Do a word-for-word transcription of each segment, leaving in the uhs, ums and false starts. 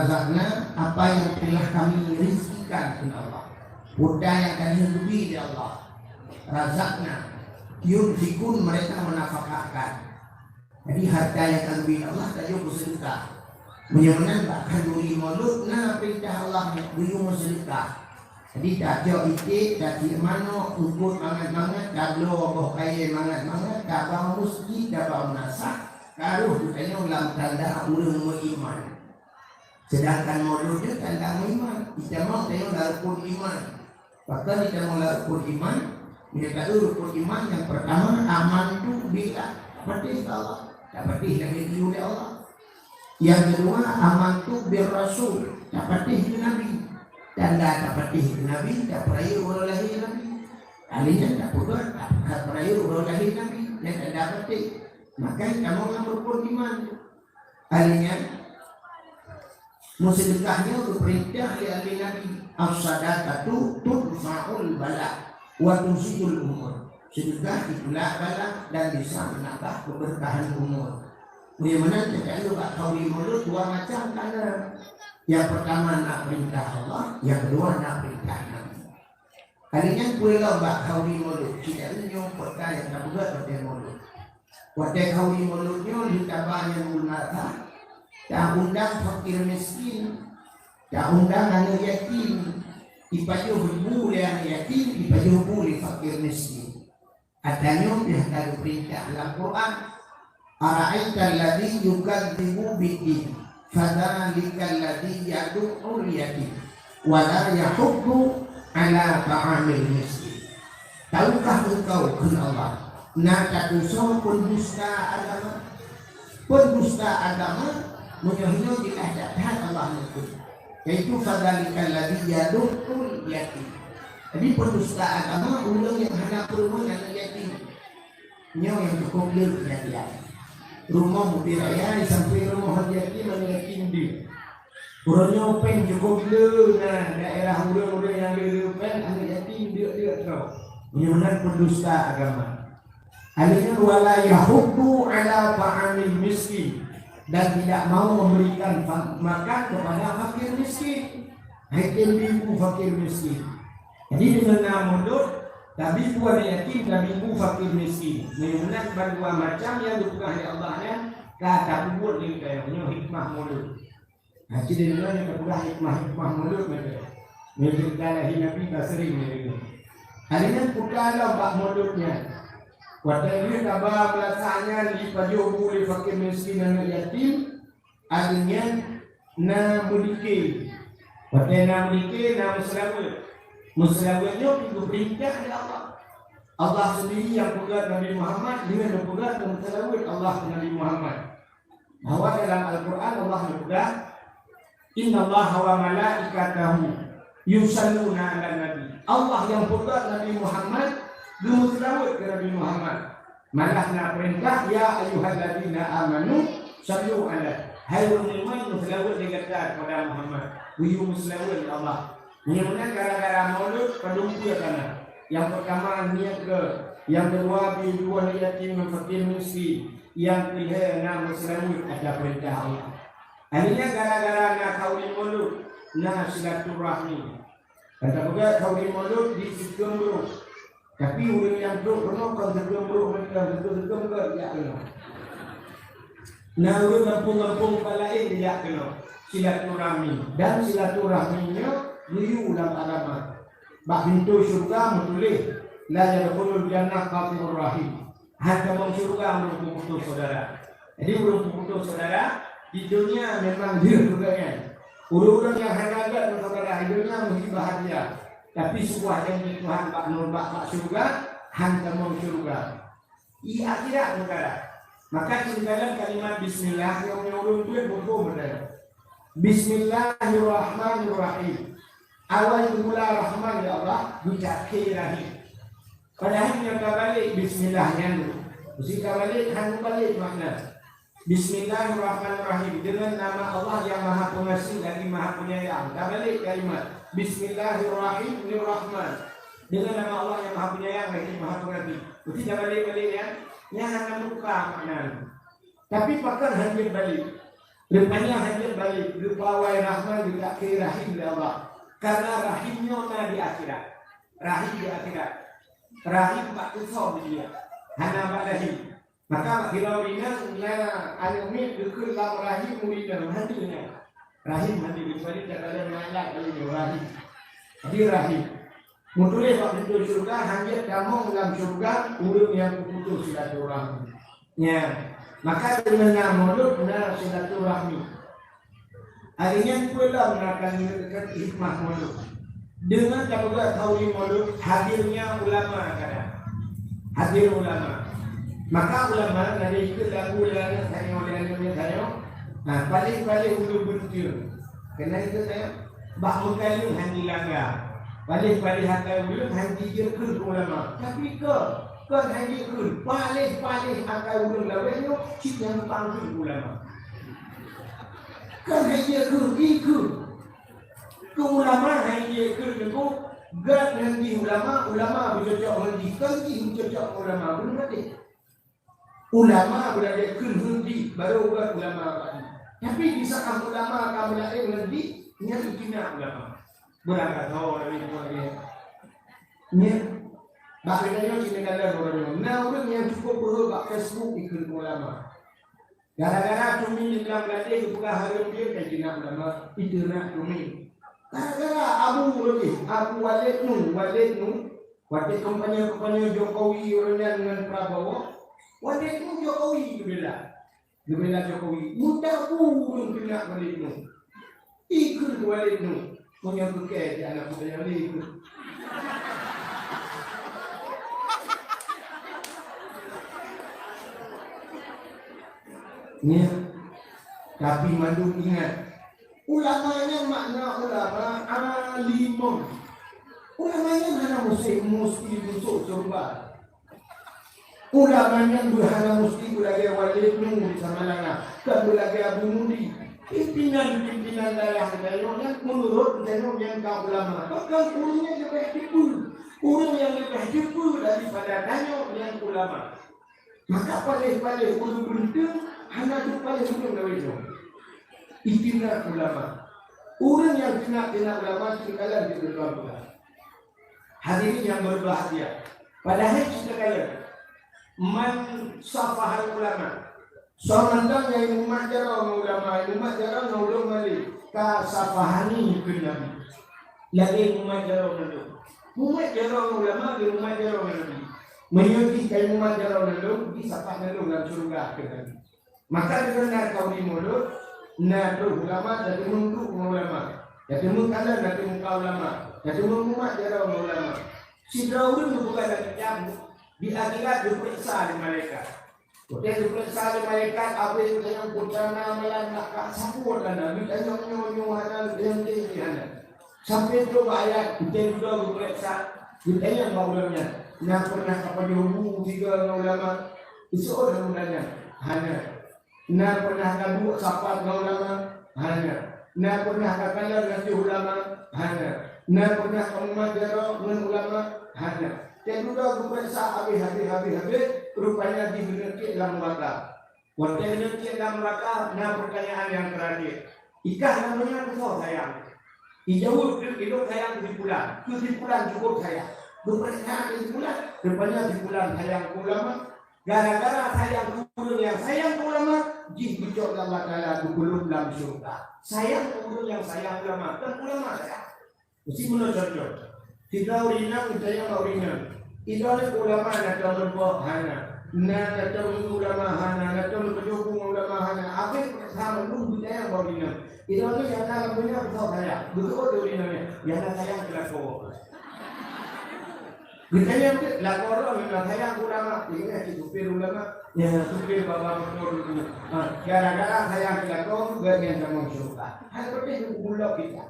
Razaqna, apa yang telah Kami rizkikan, kheun Allah. Peue nyang ka lheueh geubri lé Allah. Razaqna, yunfikun, mereka menafkahkan. Jadi, harta nyang ka geubri Allah tajok beuseudeukah. Meunyoe meunan bak khanduri Maulud na peurintah Allah nyan, geuyue meuseudeukah. Jadi, tajok iték, taciek manok, eungkot mangat-mangat, tabloe boh kayèe mangat-mangat, taba u meuseujid, taba u meunasah, ka rhoh geutanyoe lam tanda ureueng meuiman. Sedangkan Maulud nyoe tanda meuiman. Itamong tanyoe lam rukun iman. Pakon itamong lam rukun iman? Meunyoe ka rukun iman nyang peurtama, amantu billah, tapatéh keu Allah, tapatéh lagèe geuyue lé Allah. Nyang keudua, amantu bir rasul, tapatéh keu nabi. Tanda tapatéh keu nabi, tapeurayeuk uroe lahé nabi. Ahli nyan tapeugah, tapeurayeuk uroe lahé nabi, nyan tanda patéh. Maka itamong lam rukun iman. Ahli nyan, meuseudeukah nyoe geupeurintah lé ahli Nabi, "As-sadaqatu tudfa'ul bala wa tuzilul umur." Seudeukah jitulak bala dan bisa meunambah keubeurkahan umur. Meunyoe meunan teuka bak khanduri Maulud dua macam kana. Nyang peurtama na peurintah Allah, nyang keudua na peurintah Nabi. Kali nyan peue lom bak khanduri Maulud, cit nyoe peukara nyang tapeugah watèe Maulud. Watèe khanduri Maulud nyoe lheueh taba nyan buleuen Adha, taundang fakir miskin, taundang aneuk yatim, ipajoh bu lé aneuk yatim, ipajoh bu lé fakir miskin. Ata nyoe pih ka geupeurintah lam Quran, "Ara'aital ladzi yukadzibu biddin, fadzalikal ladzi yadu'ul yatim, wa la yahuddu ala ta'amil miskin." Tahukah engkau, kheun Allah, na tatusoe peundusta agama? Peundusta agama, meunyoe hinoe jeulaih that-that Allah neukheun, yaitu fadzalikal ladzi yadu'ul yatim. Jadi, peundusta agama, ureueng nyang hana peureumeuen aneuk yatim. Nyoe nyang cukôp le keujadian. Rumoh muté raya sampoe rumoh aneuk yatim, aneuk yatim deuek. Uroe nyoe péng cukôp le na daerah ureueng-ureueng nyang le-le péng, aneuk yatim deuek-deuek droe. Nyoe nan peundusta agama. Aleuh nyan, "Wa la yahuddu ala ta'amil miskin," dan tidak mau memberikan fa-, makan kepada fakir miskin. Hai tem bi bu fakir miskin. Jadi, deungon na Maulud, tabi bu aneuk yatim, tabi bu fakir miskin. Meunyoe meunan bandua macam nyang geupeugah lé Allah nyan ka tapeubuet lé geutanyoe. Nyoe hikmah Maulud. Nah, cit deungon nyang tapeugah hikmah-hikmah Maulud nyan. Nyoe ceurita lahé Nabi ka sering neudeungoe. Hari nyan peue lom bak Maulud nyan. Watèe lheueh taba beulasah nyan jipajoh bu lé fakir miskin aneuk yatim, Aleuh nyan na meudike. Watèe na meudike, na meuseulaweuet. Meuseulaweuet nyoe pih geupeurintah lé Allah. Allah seundiri nyang peugah Nabi Muhammad, lheueh neupeugah meuseulaweuet Allah keu Nabi Muhammad. Bahwa dalam Al-Quran Allah neupeugah, "Innallaha wa malaikatahu yusalluna 'alan nabi." Allah nyang peugah Nabi Muhammad, geumeuseulaweuet keu Nabi Muhammad. Malah na peurintah, "Ya ayyuhalladzina amanu sallu 'alaihi." Hai ureueng meuiman, meuseulaweuet lé gata keupada Muhammad. Geuyue meuseulaweuet lé Allah. Nyan meunan gara-gara Maulud padum peue kana. Nyang peurtama niet geuh, nyang keudua bi bu aneuk yatim ngon fakir miskin, nyang keulhèe na meuseulaweuet ata peurintah Allah. Akhirnya gara-gara na khanduri Maulud, na silaturahmi. Ka tapeugah khanduri Maulud di Sikeumbrok. Tapi ureueng nyang trok keunoe kon Sikeumbrok mantong, Sikeumbrok jak keunoe. Na ureueng gampông-gampông laén jak keunoe. Silaturahmi. Dan silaturahmi nyoe geuyue lam agama. Bak pintoe syeuruga meutuléh, "La yadkhulul jannah qati'ur rahim." Hana tamong syeuruga ureueng peumutus syedara. Jadi, ureueng peumutus syedara di donya memang deuh keubeunyan. Ureueng-ureueng nyang hana gèt ngon syedara di donya meusti bahagia. Tapi, sebuah janji Tuhan bak nurba bak syeuruga, hana tamong syeuruga. Di akhirat peukara. Maka, di dalam kalimat bismillah, nyang ureueng tuan huköm beutôi. Bismillahirrahmanirrahim. Awai geumula Rahman, ya Allah, geucakhe Rahim. Padahai nyang tabalek bismillah nyan dulu. Meusti tabalek, han mubalek makna. Bismillahirrahmanirrahim. Dengan nama Allah yang Maha Pengasih lagi Maha Penyayang. Tabalek kalimat. Bismillahirrahmanirrahman. Dengan nama Allah yang Maha Penyayang lagi Maha Pengasih. Meusti tabalek-balek nyan. Nyan hana meuruka makna. Tapi pakon han jeuet balek. Rupanya hana jeuet balek, rupa awai Rahman geutakhé Rahim lé Allah. Karena Rahim nyoe na di akhirat. Rahim di akhirat. Rahim bak teusöm dia. Hana bak lahé. Maka bak kilau inong na aneuk miet geukheun lam rahim ureueng inong, hana nyan. Rahim hana, kecuali dalam alat lalu rahim. Di rahim. Meutuléh bak pintoe syeuruga, hana jeuet tamong lam syeuruga ureueng nyang peuputus silaturahmi. Nyan. Maka deungon na mulod na silaturahmi. Hari nyan peue lom na ka ngieng hikmah mulod. Deungon tapeugah thauri mulod, hadirnya ulama kadang. Hadir ulama. Maka ulama na ikut lagu lé aneuk tanyoe, lé aneuk tanyoe. Ha, paléh-paléh ulôn beunteung. Keunan ikut tanyoe. Bak meukaleueng hana jilangga. Paléh-paléh akai ulôn hana jijeuet keu ulama. Tapi kon, kon hana jijeuet keu. Paléh-paléh akai ulôn lawét nyoe cit nyang pangkeueng ulama. Kon hana jijeuet keu, ikeu. Keu ulama hana jijeuet keu nyoe, gét ngon jih ulama, ulama beucocok ngon jih, kon jih beucocok ngon ulama. Beuna deh. Ulama beuraya kheun heundi, barô gét ulama bak jih. Tapi di saat ulama ka meulaén ngon jih, nyan itina ulama. Beurangkat ho lagèe nyan. Nyan. Bak geutanyoe sini kadang ureueng nyoe. Na ureueng nyang cukup beuhe bak Facebook ikheun ulama. Gara-gara tumin lam gaséh geupeugah hareuem pion ka itina ulama, itina tumin. Gara-gara Abu lagèe, Abu Walid Nu, Walid Nu, Watèe kampanye-kampanye Jokowi ureueng nyan ngon Prabowo, watèe nyoe Jokowi geubela. Geubela Jokowi. Meudabu ureueng keunak Walid Nu. Ikheun Walid Nu. Meunyoe keu kèe di aneuk muda nyoe lé ikheun. Nyan. Tapi mandum ingat, ulama nyan makna ulama alimon. Ulama nyan hana musti, musti musoh syeuruga. Ulama nyan beu hana musti beulagèe Walid Nu di Samalanga, kon beulagèe Abu Mudi. Pimpinan-pimpinan dayah geutanyoe nyan meunurot geutanyoe nyan ka ulama. Bahkan ureueng nyang leubeh teupeue, ureueng nyang leubeh teupeue daripada tanyoe nyan ulama. Maka paléh-paléh ureueng beunteung hana jeuet paléh ureueng lawét nyoe. Itina ulama. Ureueng nyang tina-tina ulama cit kalon di depan Tuhan. Hadirin yang berbahagia. Padahai cit kalon, man safahal ulama. Soe mantong nyang mumat jaroe ngon ulama, mumat jaroe ngon ulôn malèe, ka safahani keu Nabi. Lagèe mumat jaroe ngon lôn. Mumat jaroe ngon ulama, lagèe mumat jaroe ngon Nabi. Meunyoe jih ka mumat jaroe ngon lôn, jih sapat ngon lôn lam syeuruga keu Nabi. Maka deungon na thauri mulod, na troh ulama, tateumeung duek ngon ulama, tateumeung kalon, tateumeung ka ulama, tateumeung mumat jaroe ngon ulama. Sidroe ureueng geupeugah lam kitab, di akhirat geupeuriksa lé malaikat. Watèe geupeuriksa lé malaikat, abéh geutanyong peue tanda amalan, na ka sapeue tanda, geutanyong nyoe, nyoe hana, geutanyong jih, jih hana. Sampai trok bak ayat, geutanyong dudoe geupeuriksa, geutanyong bak ureueng nyan, na pernah ka pajoh bu sigoe ngon ulama? Geuseuôt lé ureueng nyan, hana. Na pernah ka duek sapat ngon ulama? Hana. Na pernah ka kalon ateueh ulama? Hana. Na pernah ka mumat jaroe ngon ulama? Hana. Watèe dudoe geupeuriksa habéh, habéh, habéh, habéh, rupanya jih geuneuk tiek lam neuraka. Watèe geuneuk tiek lam neuraka, na peurtanyaan nyang teurakhé. Ikah lam donya keusoe sayang? Ijaweueb, "Ulôn sayang keu si Fulan. Keu si Fulan cukôp sayang." Geupeuriksa keu si Fulan, rupanya si Fulan sayang keu ulama. Gara-gara sayang keu ureueng nyang sayang keu ulama, jih geucok lé Allah Taala geupeulheueh lam syeuruga. Sayang keu ureueng nyang sayang ulama, kon ulama sayang. Meusti meunoe contoh. Sidroe ureueng inong geutanyong bak ureueng inong, "Idroe keu ulama na tom leumpok?" "Hana." "Na, na tom ulama?" "Hana." "Na tom pajoh bu ngon ulama?" "Hana." Abéh sama lom geutanyong bak ureueng inong, "Idroe nyang na lam donya keusoe sayang?" Geuseuôt lé ureueng inong nyan, "Nyang na sayang keu lakoe." Geutanyong teuk, "Lakoe droe nyang na sayang keu ulama?" Ingat cit supir ulama, nyang supir baba moto dulu. Ha, gara-gara sayang keu lakoe, gobnyan tamong syeuruga. Hana peureulèe geubulok kita.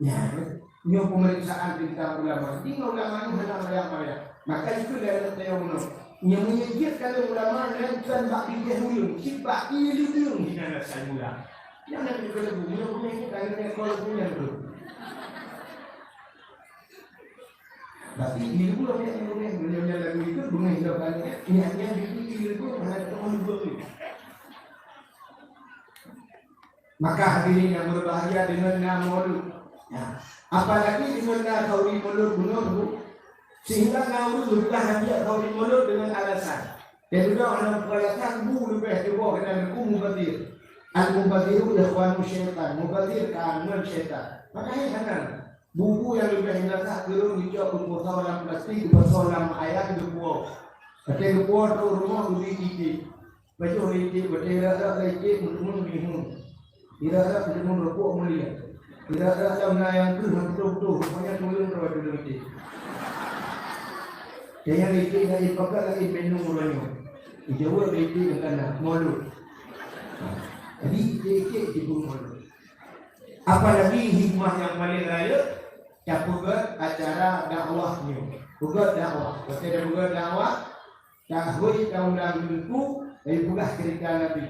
Nyan, nyoe peumeriksaan teuntang ulama. Di ulama nyoe hana mayang-mayang. Maka itu lé aneuk tayong nyoe. Nyang meunyeujeuet keu ulama nyan kon bak bijéh ulôn, cit bak ié leudeung hinan asai mula. Nyang na keuleubuk, nyoe bunoe nyoe ka nyoe kon bunoe tu. Tapi ié leudeung nyoe, nyoe, nyoe, nyoe lagu itu beungéh lom kan. Nyan, nyan itu ié leudeung hana teuma leudeung. Maka hadirin yang berbahagia, dengan na maulud. Ya. Apalagi dengan na khauri maulud bunoe, Bu. Sehingga na ureueng geupeugah hadiah khauri maulud dengan alasan. Dan juga orang alasan bu leubeh cuba kena hukum mubazir. Al-mubaziru ikhwanu syaitan. Mubazir kawan syaitan. Maka hai hana. Bubu nyang leubeh meunasah keu lôn geucok geupoh lam plastik, geupoh lam ayam geupuwoe. Watèe geupuwoe trok rumoh geubri titik. Pajoh lé titik, watèe rot-rot lé titik, meuteumé mihun. Irot-rot meuteumé rupok mulia. Irot-rot lam na nyang keuh meututoh-tutoh, rupanya tuleueng droe tuleueng titik. Kayang lé titik laén pakat laén minum uroe nyoe. Dijaweueb lé titik nyang kana, maulud. Jadi, titik-titik jibeuet maulud. Apalagi hikmah nyang paleng rayeuk, tapeugöt acara dakwah nyoe. Peugöt dakwah. Watèe tapeugöt dakwah, tahôi taundang Teungku, laju peugah ceurita Nabi.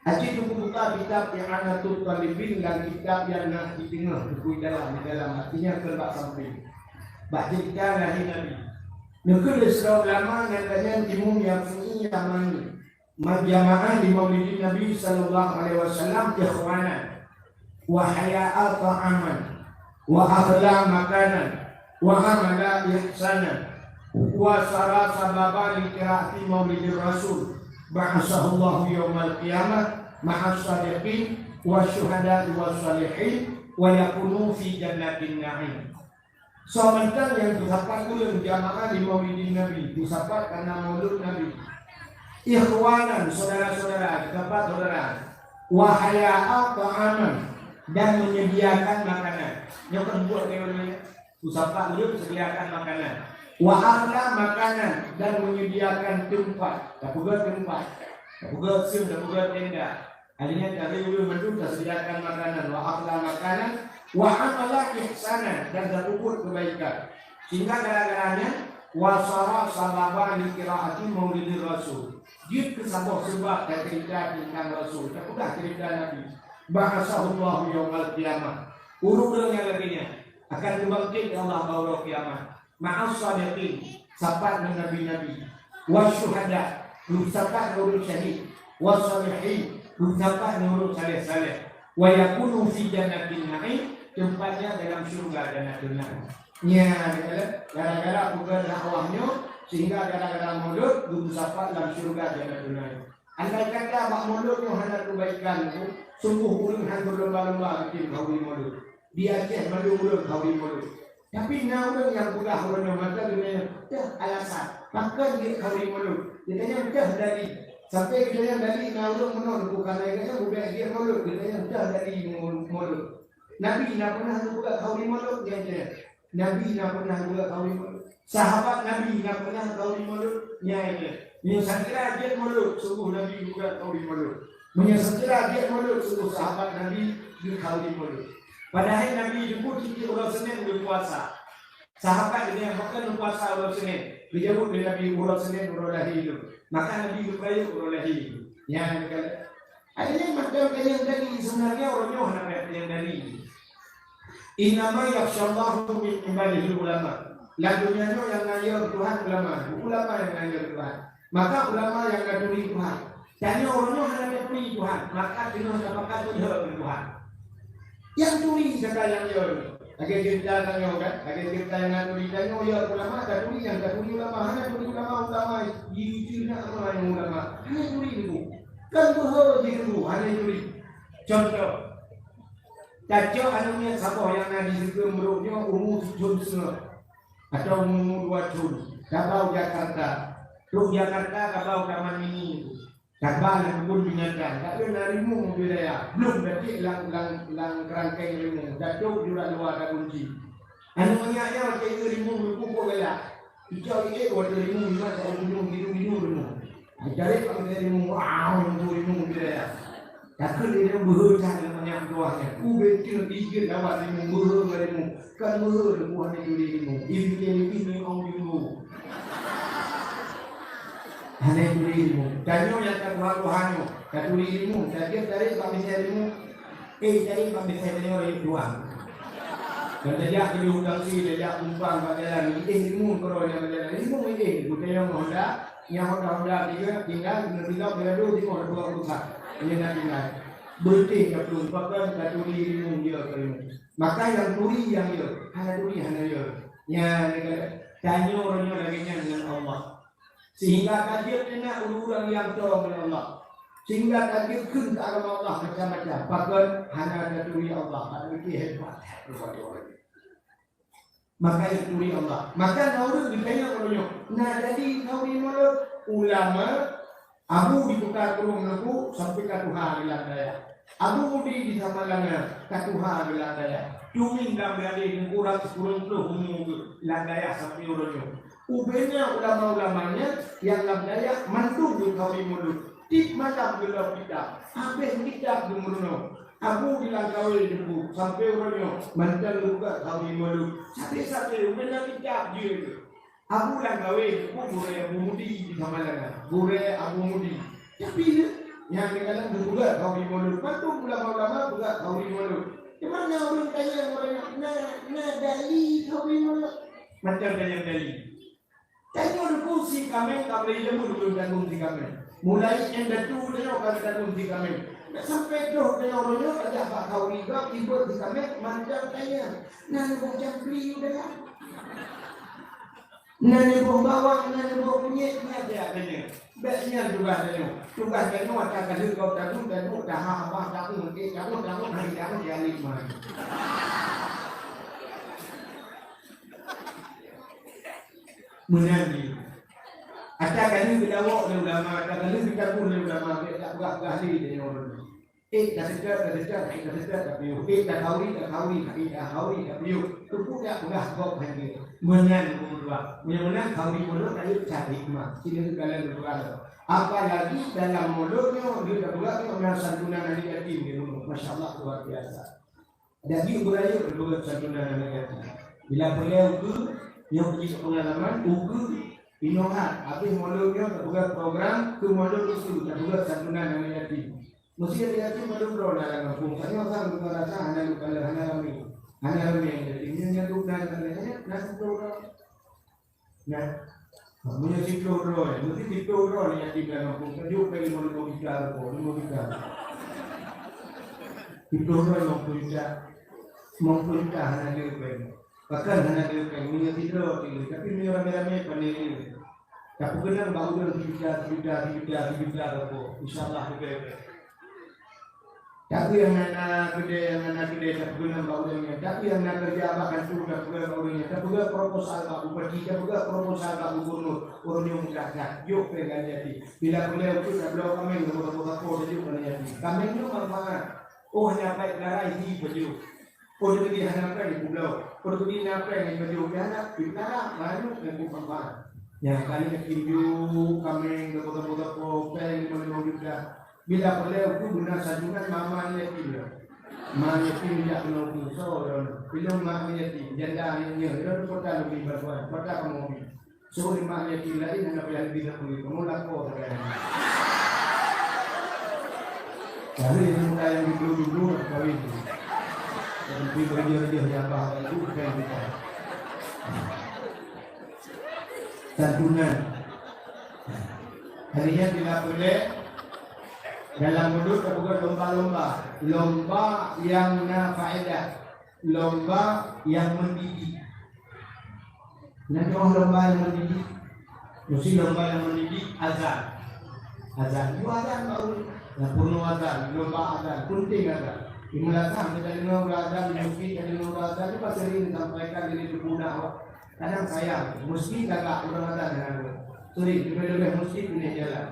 Aci Teungku buka kitab I'anatut Talibin dan kitab nyang na di teungoh Teungku di dalam, di dalam, artinya keu bak sampéng. Bak ceurita lahé Nabi. Neukheun lé sidroe ulama nyang gobnyan Imam Syafi'i Yamani. Majama'a li Maulidin Nabi sallallahu alaihi wasallam ikhwanan, wa haya'a ta'aman, wa akhla makanan, wa amala ihsanan, wa sara sababa li qiraati Maulidir Rasul, ba'atsahullahu yaumal qiyamah ma'as sadiqin wa syuhada'i was salihin, wa yakunu fi jannatin na'im. Soe mantong nyang peusapat ulôn jamaah di Maulidin Nabi, peusapat kareuna Maulud Nabi. Ikhwanan, saudara-saudara, sahabat saudara. Wa haya'a ta'aman, dan menyediakan makanan. Nyoe kan buet lé ulôn nyan. Peusapat ulôn sediakan makanan. Wa akhla makanan, dan menyediakan tempat. Tapeugöt tempat. Tapeugöt seum, tapeugöt tenda. Akhirnya dari ulun mandum tasediakan makanan, wa akhla makanan, wa amala ihsanan, dan tapeubuet kebaikan. Sehingga gara-gara nyan, wa sara sababa li qiraati Maulidir Rasul. Jeuet keu saboh seubab taceurita teuntang Rasul, tapeugah ceurita Nabi. Ba'atsahullahu yaumal qiyamah. Ureueng nyang lagèe nyan akan geubangkét lé Allah bak uroe kiamat. Ma'as sadiqin, sapat ngon nabi-nabi. Wasyuhada, geusapat ngon ureueng syahid. Wassalihin, geusapat ngon ureueng saleh-saleh. Wa yakunu fi jannatin na'im, teumpat nyan dalam syeuruga Jannatun Na'im. Nyan, gara-gara peugah dakwah nyoe, sehingga gara-gara Maulud, geupeusapat lam syeuruga Jannatun Na'im. Andai kata bak Maulud nyoe hana keubaikan, sungguh ureueng han beulomba-lomba bikin khauri Maulud. Di Aceh mandum ureueng khauri Maulud. Tapi na ureueng nyang peugah uroe nyoe mantong geutanyoe teuh alasan, pakon jeuet khauri Maulud. Geutanyoe teuh dali. Sampai geutanyoe dali na ureueng meunoe bukan laén geutanyoe bubek jeuet Maulud, geutanyoe teuh dali Maulud. Nabi na peunah geupeugah khauri Maulud, nyan jeuet. Nabi na peunah geupeugah khauri Maulud. Sahabat Nabi na peunah khauri Maulud, nyan jeuet. Meunyoe sakira jeuet Maulud, sungguh Nabi geupeugah khauri Maulud. Meunyoe sakira jeuet Maulud, sungguh sahabat Nabi geukhauri Maulud. Padahai Nabi jemput tiep uroe Senin geupuasa. Sahabat geutanyoe pakon geupuasa uroe Senin? Geujaweueb lé Nabi, uroe Senin uroe lahé lôn. Maka Nabi geupeurayeuk uroe lahé lôn. Nyan keuh. Akhirnya mantong kanyang dali, sebenarnya uroe nyoe hana payah kanyang dali. Innama yakhsyallaha min ibadihil ulama. Lam donya nyoe nyang na yö Tuhan ulama, ulama nyang na yö Tuhan. Maka ulama nyang na turi Tuhan. Tanyoe uroe nyoe hana taturi Tuhan, maka teungoh tapakat turi Tuhan. Nyang turi sagai nyang yö. Lagèe ceurita tanyoe kan, lagèe ceurita nyang na turi tanyoe, yö ulama taturi, nyang taturi ulama, hana turi ulama, ulama jih na ma nyang ulama, hana turi teungku. Kan beuhe jih teungku, hana turi. Contoh, tacok aneuk miet saboh nyang na di Sikeum Brok nyoe umu sithon seungoh atau umu dua thon, tabau Jakarta. Trok Jakarta tabau Taman Mini. Tabau lam keubon binatang, tapi na rimueng di dayah. Blom taciek lam, lam, lam keurangkeng rimueng, tatok urat luwa takunci. Aneuk manyak nyan watèe rimueng geupupok galak. Icok ié watèe rimueng jimat bak ujong gidu-gidu rimueng. Tajarek bak mita rimueng, wow, rimueng di dayah. Takheun lé nyan beuhe that aneuk manyak meutuwah nyan. Ubé teuh ijeut lawan rimueng, beuhe ngon rimueng. Kan beuhe rimueng hana turi rimueng. Ié bikin ini ong jumbo. Hana turi rimueng. Tanyoe nyang ka tuha-tuha nyoe, ka turi rimueng, ka jeuet tarek bak misai rimueng. Eh, tarek bak misai tanyoe rayeuk tuha. Dan tajak keu utang si, tajak kumpang bak jalan, ideh rimueng keudroe nyang bak jalan. Rimueng ideh, geutanyoe ngon Honda, nyang Honda-Honda tiga, tinggai, keuneuk bilong, keuneuk dua, timoh, dua puluh empat. Nyan na tinggai. Beuteh ka plueng, pakon ka turi rimueng yö keu rimueng. Maka nyang turi nyang yö, hana turi hana yö. Nyan, tanyoe uroe nyoe lagèe nyan ngon Allah. Sehingga ka jeuet keunan ureueng-ureueng nyang toe ngon Allah. Sehingga ka jeuet kheun keu agama Allah macam-macam. Pakon hana taturi Allah, hana pike hebat. Maka taturi Allah. Maka na ureueng geutanyong uroe nyoe, na jadi turi mulod? Ulama, Abu di Pekanbaru Meulaboh sampai ka tuha di lam dayah. Abu Mudi di Samalanga ka tuha di lam dayah. Cumin lam dayah kurang sepuluh ploh umu lam dayah sampai uroe nyoe. Ubena ulama-ulama nyan nyang lam dayah mandum geuturi mulod. Tiep malam geulom kitab, habéh kitab geumeurunoe. Abu di Langkawe Teungku, sampoe uroe nyoe mantong geupeugah turi mulod. Sabe-sabe ubena kitab jeuet. Abu Langkawe Teungku, gurèe Abu Mudi di Samalanga, gurèe Abu Mudi. Tapi nyang dikalon geupeugah turi mulod, mantong ulama-ulama peugah turi mulod. Di mana ureueng tanyong, ureueng na, na dali turi mulod? Macam tanyong dali. Tanyoe Teungku si kaméng ka bri leumeung lôn tanggung si kaméng. Mulai indatu tanyoe ka tanggung si kaméng. Dak sampai troh tanyoe uroe nyoe tajak bak khauri gob, ibot si kaméng, mantong tanyong. Na neuboh campli u dalam. Na neuboh bawang, na neuboh kunyit, nyan jak tanyoe. Bèk nyan tugaih tanyoe. Tugaih tanyoe ata ka lheueh gob tadu, tadu, taha abah, tahu, meuke, tahu, tahu, hari tahu, jadi mah. Meunan jih. Ata ka lheueh geudawok lé ulama, ata ka lheueh geutagun lé ulama, bèk tapeugah-peugah lé tanyoe. Eh, taseutôt, taseutôt, eh, taseutôt, tapiôh. Eh, takhauri, takhauri, eh, takhauri, tapiôh. Teupeu tapeugah gob hana. Meunan ulama. Meunan khauri mulod rayeuk cari hikmah. Sinoe galak ulama. Apalagi dalam mulod nyoe, lheueh tapeugah nyoe na santunan aneuk yatim di rumoh. Masya Allah, luar biasa. Jadi, beurayeuk tapeugah santunan aneuk yatim. Bila peureulèe ukeue, nyoe jeuet pengalaman, ukeue inoe that, habéh mulod nyoe tapeugah program, keu mulod ukeue tapeugah santunan aneuk yatim. Meusé aneuk yatim padum droe na lam gampông, tanyoe sang bukan rasa hana lupa, hana ramé. Hana ramé aneuk yatim, nyan nyang duek na, na, na, na, na, na, Nah, meunyoe siploh droe, meusti siploh droe nyang tinggai gampông, ka jok péng limong ploh juta rukok, limong juta. Siploh droe limong ploh juta. Limong ploh juta hana jok péng. Bahkan hana jok péng, meunyoe sidroe tinggai, tapi meunyoe ramé-ramé, pandai jok. Tapeukeuneuk bak ureueng sijuta, sijuta, sijuta, sijuta rukok. Insya Allah, leubeh-leubeh. Tapi nyang na, na keudè, nyang na keudè tapeugah bak ureueng nyan. Tapi nyang na keureuja bak kantô tapeugah bak ureueng nyan. Tapeugah proposal bak bupati, tapeugah proposal bak gubernur. Ureueng nyan mudah that. Jok péng aneuk yatim. Bila peureulèe ukeue tabloe kaméng, tabloe sapo, tajok keu aneuk yatim. Kaméng nyoe manfaat. Oh, hana paih peulara, hi pajok. Oh, teukeudi hana péng, peubloe. Oh, teukeudi na péng, pajok. Hana peulara, baru na manfaat. Nyan kali yatim jok kaméng, tabloe sapo, péng limong juta. Bila peureulèe ukeue beuna santunan mama yatim nyoe. Ma yatim jak keunoe ukeue, soe droeneuh? Ilôn ma yatim, janda nyoe, ilôn kota leubeh bantuan, kota kamoe bi. Soe ma yatim laén hana payah leubeh sapeue, kamoe lakoe sagai. Tapi ilôn muda nyang dulu-dulu kawin. Tapi beureujoh-reujoh nyang bah lalu bukan kita. Santunan. Hari nyan bila peureulèe, dalam mulod tapeugah lomba-lomba, lomba nyang na faedah, lomba nyang mendidik. Nyan lomba nyang mendidik. Meusti lomba nyang mendidik azan. Azan. Dua azan baru. Nyang peunoh azan, lomba azan, penting azan. Di madrasah kita dengar orang azan, di masjid kita dengar orang azan, itu pasti sering disampaikan dari guru dakwah. Kadang sayang, meusti tagak ureueng adat nyan. Sorry, leubeh-leubeh meusti keuneuk jalan.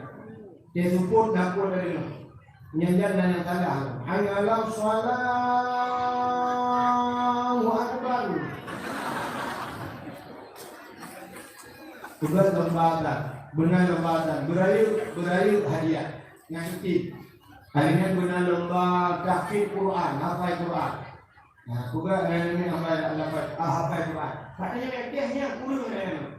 Dia seupôt dapur dari nyoe. Nyan jan na nyang salah. Hayya 'alas shalah, Allahu Akbar. Bukan lomba adat, beuna lomba adat. Beurayeuk, beurayeuk hadiah. Nyan item. Hari nyan beuna lomba tahfiz Quran, hafai Quran. Nah, peugah nyan ni hafai, hafai, ah, hafai Quran. Katanya, "Eh, nyan kureueng nyan."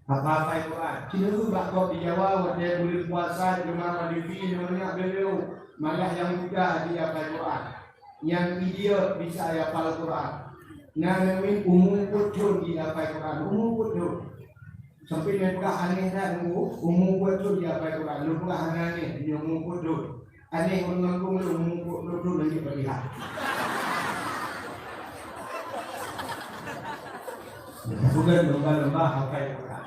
Hafai Quran. Cuma tu bak gob di Jawa, watèe buleuen puasa, cuma Madifi, nyonya beliau malah nyang muda di hafai Quran. Nyang idiot bisa hafal Quran. Nah, nyan umu peuet thon di hafai Quran. Umu peuet thon. Sampai nyan peugah aneh that, umu, umu peuet thon di hafai Quran. Lôn peugah hana aneh, nyoe umu peuet thon. Aneh ureueng gampông lôn meungukuk lôn lôn lagèe Fatihah. Bukan lomba-lomba hafai Quran.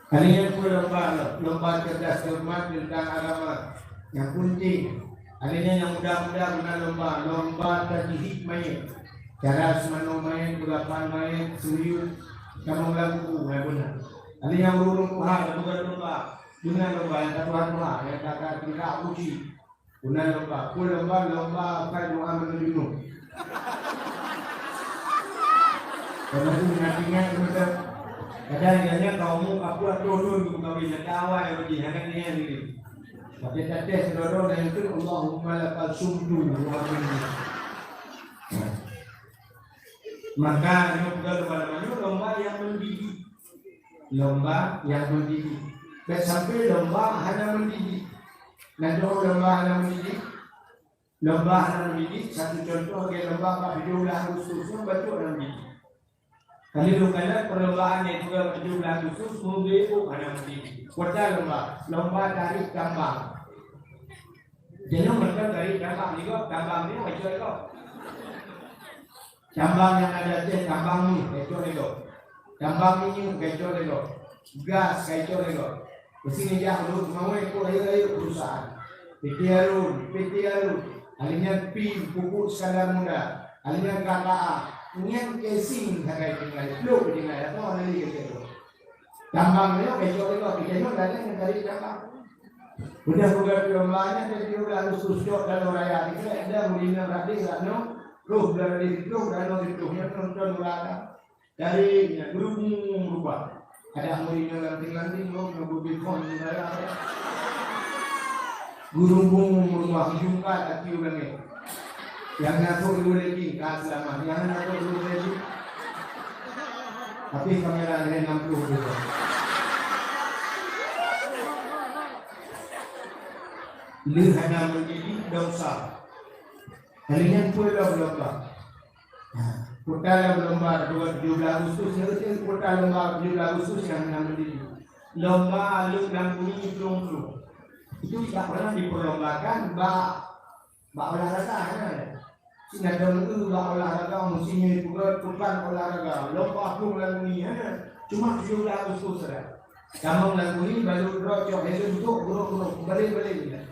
Kali nyan pun lomba, lomba cerdas cermat tentang agama yang penting. Kali nyan nyang muda-muda meunan lomba, lomba tajhid mayit. Cara seumanoe mayit, peurapan mayit, suyuet, tamong lam kubu, hai beuna. Kali nyan ureueng tuha, bukan lomba. Beuna lomba nyang ka tuha-tuha, nyang ka, ka, ka uji. Beuna lomba, peue lomba, lomba hafai doa meunurot junub. Karena tu ingat-ingat beutôi. Kadang nyan ka umu ka peuet ploh thon geumeukawen, nyang ka awai lagi, hana niat lagi. Tapi tates keudroe-droe nyang tu, Allahumma lakal sumtu wa minni. Maka nyoe peugah lomba-lomba nyoe lomba nyang mendidik. Lomba nyang mendidik. Bèk sampai lomba hana mendidik. Na dua lomba hana mendidik. Lomba hana mendidik, satu contoh lagèe lomba bak tujoh blah Agustus nyoe bacut hana mendidik. Kali lôn kalon perlombaan nyang peugah bak tujoh blah Agustus, meubeuet hana mendidik. Kota lomba, lomba tarék tambang. Jadi mantong tarék tambang, di gob tambang nyoe bacut gob. Tambang nyang ada teuh tambang nyoe, ka icok lé gob. Tambang minyeuk, ka icok lé gob. Gas, ka icok lé gob. Di sini jak dulu, seumawé ikot rayeuk-rayeuk perusahaan. P T Arun, P T Arun. Ahli nyan pim, pupuk sekadar muda. Ahli nyan K K A. Nyan casing sagai tinggai, plôk tinggai, apa ahli kata tu. Tambang nyoe, ka icok lé gob, kita nyoe dah nyan tarék tambang. Udah bukan lomba nyan, jadi udah khusus cok dalam raya. Kita ada murid nyoe radik, kat nyoe, roh dalam diri, roh dalam diri, nyoe nonton bola. Dari nyan, guru umum rubah. Ada murid nyoe lanting-lanting, roh nyoe guru bikon, raya. Guru umum rubah, jungkat hati urang nyoe. Nyang na trok dua lagi, ka seulamat. Nyang na trok dua lagi. Tapi kamera ada enam puluh tu. Leuh hana mendidik dosa. Kali nyan peue lom lomba? Ha, kota lom lomba dua tujuh belas Agustus, nyan keuh kota lomba tujuh belas Agustus nyang hana mendidik. Lomba leuh lam bunyi plueng-plueng. Itu tidak pernah diperlombakan bak Bak olahraga, hana. Sinoe dong eu bak olahraga, musim nyoe peugah pekan olahraga. Lomba plueng lam bunyi, hana. Cuma tujoh blah Agustus saja. Tamong lam bunyi, baru droe cok helm, tok, brok, brok, balek, balek.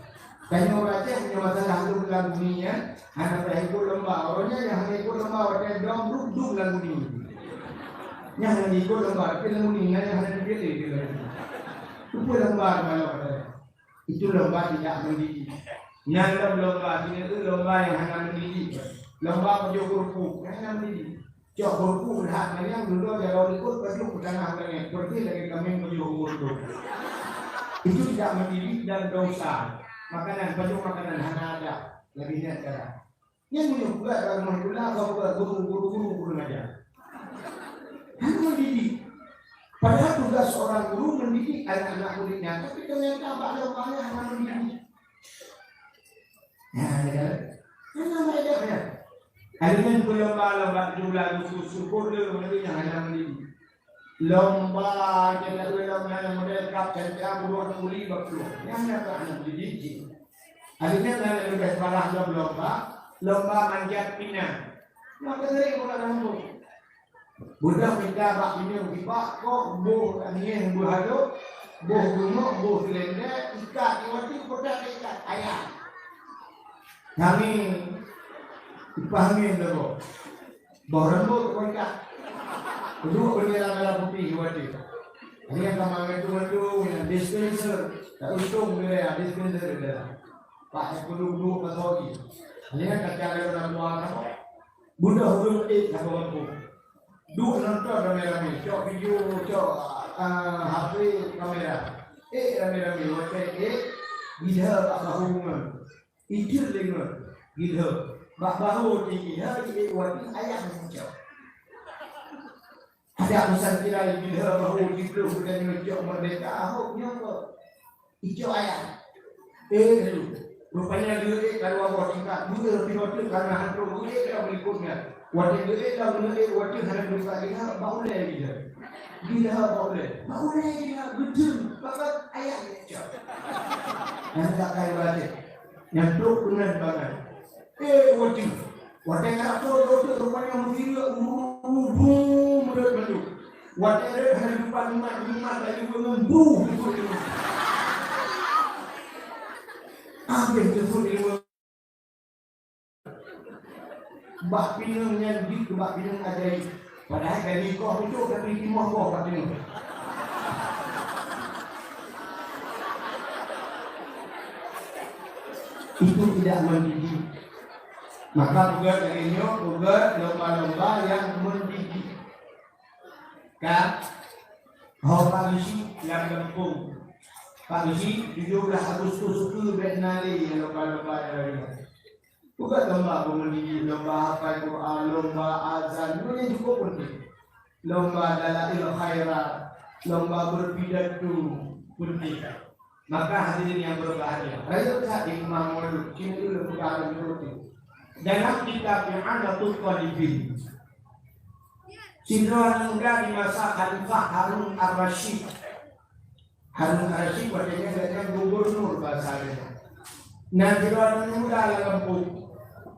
Tanyoe ureueng Aceh, nyoe masalah plueng lam bunyi nyan, hana payah ikot lomba. Uroe nyan nyang hana ikot lomba, watèe dong, dum, dum lam bunyi. Nyang hana ikot lomba, tapi lam bunyi nyan nyang hana dipilih, dia. Itu pun lomba malam katanya. Itu lomba tidak mendidik. Nyan lom lomba, sinoe lomba nyang hana mendidik. Lomba pajoh keurupuk, nyang hana mendidik. Cok keurupuk reuhat manyang, dudoe jaroe likot, pajoh peutanah ureueng nyan, peureuti lagèe kaméng pajoh umur tu. Itu tidak mendidik dan dosa. Makanan, pajoh makanan hana adab. Lagèe nyan cara. Nyan meunyoe peugah bak rumoh sikula, bak peugah guru, guru, guru, guru ngajar. Hana mendidik. Padahal tugas seorang guru mendidik anak-anak muridnya, tapi ternyata bak lom ayah hana mendidik. Nah, ya kan? Hana faedahnya. Akhirnya, lomba-lomba tujuh belas Agustus, syukur dia, mendidik yang hana mendidik. Lomba nyang lagèe lom nyan model kap C N T A, buruh tuli bak plueng. Nyan nyang ka aneuk didik jih. Akhirnya nyan leubeh parah lom lomba, lomba manjat pinang. Maka sering ureueng kampung. Budak minta bak pineung sibak, kok boh angèn beuhadôh, boh geumeuk, boh seulendè, ikat, iwati, peugah ikat, ayah. Kami, ipah angèn dah boh. Boh rambut pun ikat. Duek bendera merah putih watèe. Ada nyang ka mangat tu-mangat tu, nyang dispenser. Tak untung dia, dispenser dia. Pak, saya perlu duek pasal lagi. Ada nyang kacau dia orang tua apa? Budak ureueng ék saboh gampông. Duek nonton ramé-ramé. Cok video, cok, ah, H P kamera. Ék ramé-ramé. Watèe ék, gila tak tahu ngon. Ijeuet lé ngon gilhô. Bak bahô jih gilhô, jiék watèe ayah nyang cok. Adak meusan kirai gilhô bahô jih bloh bukan nyang cok merdeka, ahok nyoe kok. Icok ayah. Eh, tu. Rupanya dia ék karu abah tingkat. Dua pinoh tu karena hantu dia ék dalam likot nyan. Watèe dia ék dalam likot, watèe hana duka dia, bak ulèe dia. Dia bak ulèe. Bak ulèe dia, beutôi. Bak ayah dia cok. Nyang tak kai watèe. Nyan trok keunan bangai. Eh, watèe. Watèe nyan trok, trok, trok, rupanya meusireuk, bru, bru, bru, meureuet mandum. Watèe reuet hana jumpa umat, umat laju bangon, bru, teusut deungon. Habéh teusut deungon. Bak pineung nyan jeuet keu bak pineung ajaéb. Padahai ka jikoh pucôk tapi timoh boh bak pineung. Itu tidak mendidik. Maka peugah lagèe nyoe, peugah lomba-lomba nyang mendidik. Ka, ho Pak Geuchik lam gampông. Pak Geuchik, tujoh blah Agustus ukeue bèk na lé nyang lomba-lomba nyang laén. Bukan lomba peumeudiri, lomba hafai Quran, lomba azan, nyoe nyang cukup penting. Lomba dalail khairat, lomba berpidato penting. Maka hadirin yang berbahagia, rayeuk that di keumah Maulud, sinoe ulôn peugah lom nyoe. Dalam kitab I'anatut Thalibin, sidroe aneuk muda di masa Khalifah Harun Ar-Rasyid, Harun Ar-Rasyid watèe nyan gobnur basa geutanyoe. Na sidroe aneuk muda lam gampông.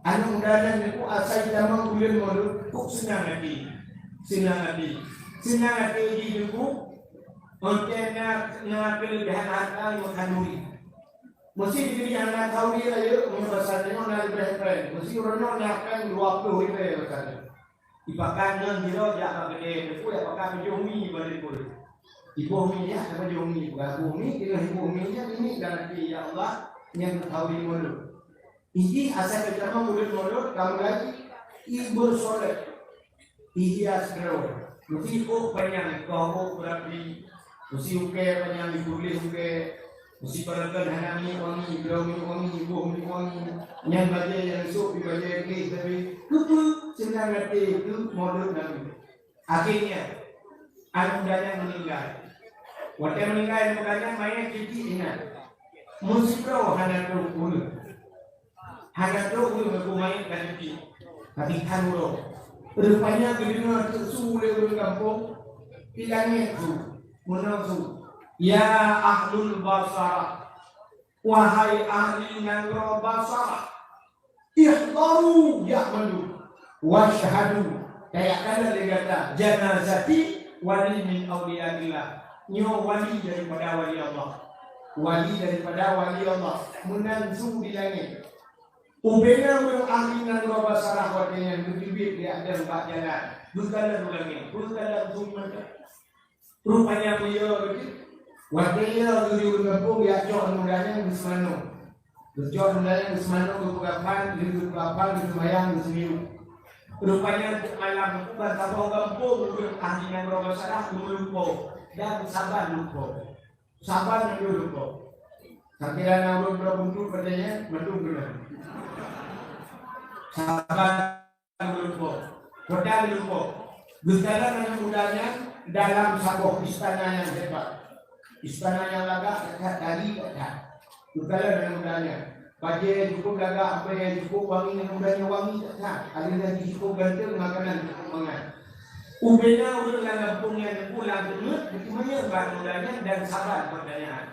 Aneuk muda nyan neukheun asai tamong buleuen Maulud, kok seunang até. Seunang até. Seunang até jih neukheun, watèe na, na keuleubehan hareuta meuhan nuri. Meusé jih hana turi rayeuk, meunyoe basa tanyoe na leubeh péng. Meusé uroe nyoe na péng dua ploh ribèe basa tanyoe. Ipakan ngon sidroe jak bak keudè, neukheun ipakan tujoh mi bak leupah. Iboh mi nyan, sama tujoh mi, peugah boh mi, teungoh iboh mi nyan, ini garanti, ya Allah, nyan turi Maulud. Ini asai geutanyoe buleuen Maulud, kamoe lagi, ibu soleh. Iya sidroe. Meusti ôk panyang, ikoh ôk beurapi. Meusti ukèe panyang, ituléh ukèe. Meusti pareukon hana minyeuk wangi, bloe minyeuk wangi, boh minyeuk wangi. Nyan bajèe nyang sôk di bajèe gleh, tapi keupeue seunang até keu Maulud Nabi. Akhirnya, aneuk muda nyan meuninggai. Watèe meuninggai aneuk muda nyan, manyèt titik inan. Meusidroe hana trôk ureueng. Hana trôk ureueng, meukeumanyét ka titik. Ka tikan uroe. Rupanya geudeungoe teuk su lé ureueng gampông, di langèt su, meunoe su, "Ya ahlul Basarah, wahai ahli nanggroe Basarah, ihdaru, jak mandum, wasyhadu, tajak kalon lé gata, janazati wali min auliyaillah, nyoe wali daripada wali Allah." Wali daripada wali Allah meunan su di langèt. Ubena ureueng ahli nanggroe Basarah watèe nyan geuteubiet lé Adam bak jalan, geukalon u langèt, geukalon su mantong. Rupanya meuyue beutôi. Watèe yue geuyue ureueng gampông, jak cok aneuk muda nyan geuseumanoe. Geucok aneuk muda nyan geuseumanoe, geupeugah phan, geupeugah phan, geuseumayang, geuseumiyueb. Rupanya teuk malam, ban saboh gampông ureueng ahli nanggroe Basarah geumeulupo dan saban lupo. Saban nyang geulupo. Sampoe na ureueng droe buntut watèe nyan, mandum keunong. Saban geulupo. Kota geulupo. Geukalon aneuk muda nyan dalam saboh istana nyang hebat. Istana nyang lagak that-that, dari that-that. Geukalon aneuk muda nyan. Bajèe cukup lagak, bajèe cukup wangi, aneuk muda nyan wangi that-that. Alèh lagi cukup ganteng, makanan cukup mangat. Ubena ureueng lam gampông nyan pulang teungeut, geuteumanyong bak aneuk muda nyan dan saban peutanyaan.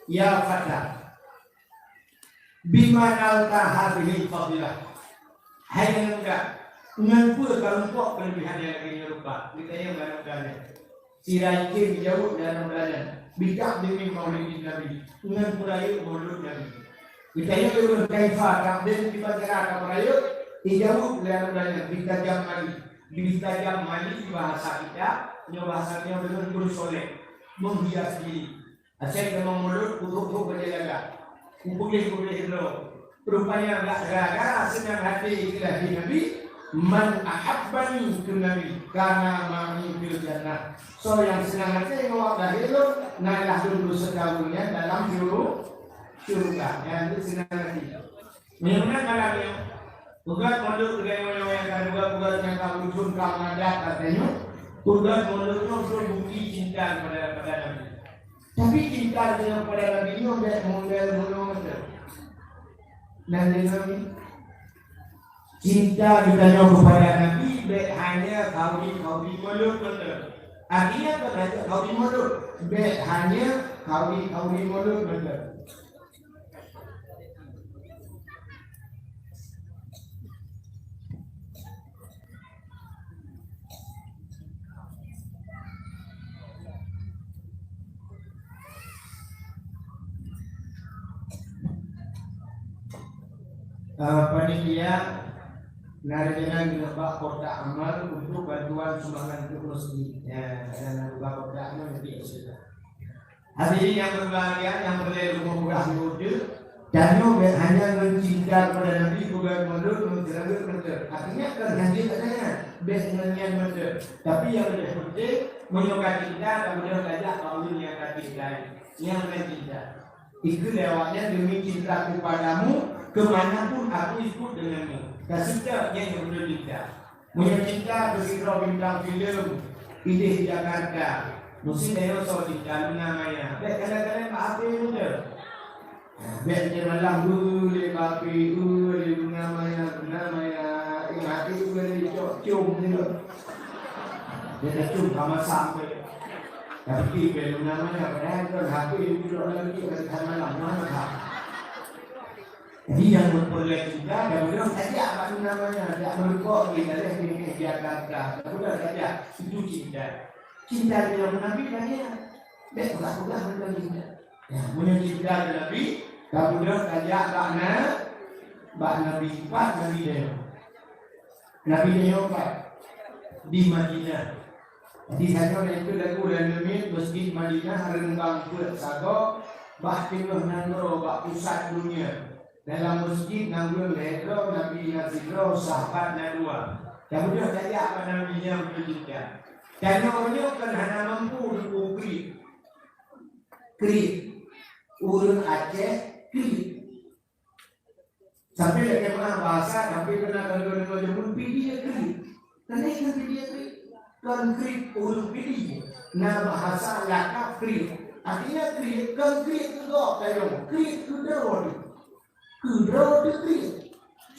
"Ya fata, bima nalta hadhil fadilah?" Hai aneuk muda, ngon peue ka rumpok keuleubehan nyang lagèe nyoe rupa? Geutanyong lé aneuk muda nyan. Sira jitem jaweueb lé aneuk muda nyan, "Bita'dhimi maulidin Nabi," ngon peurayeuk Maulud Nabi. Geutanyong lé ureueng, "Kaifa ta'dhim, kiban cara kapeurayeuk?" Ijaweueb lé aneuk muda nyan, "Bitajammali." Bitajammali bahasa kita, nyoe bahasa nyoe deungon bersolek, menghias diri. Asai tamong Maulud, kutrok-trok bajèe lagak, kupeugléh-peugléh droe. Rupanya gara-gara seunang até keu lahé Nabi, "Man ahabbani," kheun Nabi, "kana ma'i fil jannah." Soe nyang seunang até ngon awak lahé lôn, na lam lôn beuseuta ngon nyan dalam syuru-, syeuruga. Nyan seunang até. Meunyoe meunan malam nyoe, peugöt Maulud keu geutanyoe nyang ka dua, peugöt nyang ka meuthon ka meuadat geutanyoe, peugöt Maulud nyoe keu bukti cinta kepada, kepada Nabi. Tapi cinta geutanyoe kepada Nabi nyoe bèk model bunoe mantong. Nan deungoe, cinta geutanyoe kepada Nabi bèk hanya khauri-khauri Maulud mantong. Artinya, kon hanya khauri Maulud, bèk hanya khauri-khauri Maulud mantong. Eh, panitia, na rencana geubak kotak amal untuk bantuan sumbangan untuk masjid. Ya, dan geubak kotak amal nanti sudah. Hadirin yang berbahagia, yang peureulée rumoh peugah lôn, tanyoe bék hanya ngon cinta kepada Nabi, bukan mulut, ngon tenaga mata. Artinya kan hanya katanya bék ngon niat mata. Tapi yang lebih penting, meunyoe ka cinta, ka beudôh tajak bak ureuëng nyang ka cintai. Nyang ka cinta. Ikheun lé awaknyan, "Demi cintaku padamu, kemanapun aku ikut denganmu." Ka seutôt nyan nyang beutôi cinta. Meunyoe cinta keu sidroe bintang filem idéh Jakarta, meusti tanyoe soe cinta, Luna Maya. Bék kadang-kadang bak H P muda. Bék tiep malam, "Ui, lé bak H P, ui, lé Luna Maya, Luna Maya." Eh, mati ui, lé cok cium ni tu. Dia dah cium sama sampai. Tapi dia Luna Maya, padahal kan H P yang duduk dalam dia, kan, kan malam, mana tak? Jadi, nyang meupeureulee cinta, dah beudôh tajak bak Luna Maya, jak meureumpok di dalam bingkéh Jakarta. Dah beudôh tajak, itu cinta. Cinta di dalam Nabi dah ya. Bék peugah-peugah tentang cinta. Ya, meunyoe cinta di Nabi, dah beudôh tajak bak na-, bak Nabi, pat Nabi nyoe. Nabi nyoe pat di Madinah. Di tanyoe na kheueh lagu lam miet Masjid Madinah, reumbang peuet sagoe, bah teungoh nanggroe bak pusat dunia. Dalam masjid na ureuëng lhée droe, Nabi na sidroe, sahabat na dua. Dah beudôh tajak bak Nabi nyang beuteuka. Tanyoe nyoe kan hana mampu teupeu kriet. Kriet. Ureuëng Aceh kriet. Sampai lagée mana bahasa, sampai kena kena kena jameun pidie kriet. Kena ikut pidie kriet. Kon kriet ureuëng pidie. Na bahasa lakab kriet. Artinya kriet, kon kriet keu gob tayong. Kriet keu droe teuh. Keu droe teuh kriet.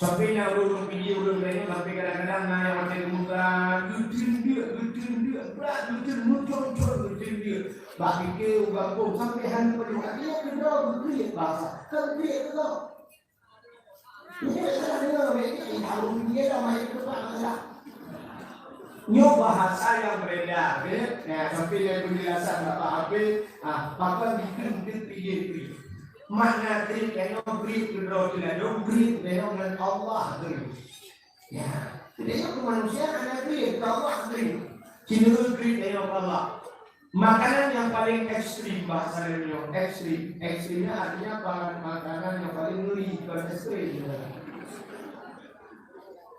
Sampai na ureuëng pidie ureuëng laén, sampai kadang-kadang na nyang watée geumuka, geuteun deuk, geuteun deuk, brat geuteun, meucon-con geuteun deuk. Bak pike u gampông, sampai hana padum. Artinya keu droe geukriet bahasa. Kon kriet keu gob. Nyoe bahasa nyang beredar, ya. Nah, sampai dari penjelasan Bapak Habib, ah, pakon dikheun keu pidie kriet. Makna kriet nyoe kriet keu droe teuladong, kriet nyoe ngon Allah kriet. Ya, kriet nyoe keu manusia hana kriet, keu Allah kriet. Cenderung kriet nyoe keu Allah. Makanan nyang paleng ekstrem, bahasa Indonesia ekstrem. Ekstremnya artinya pa-, makanan nyang paleng ngeri, bukan ekstrem.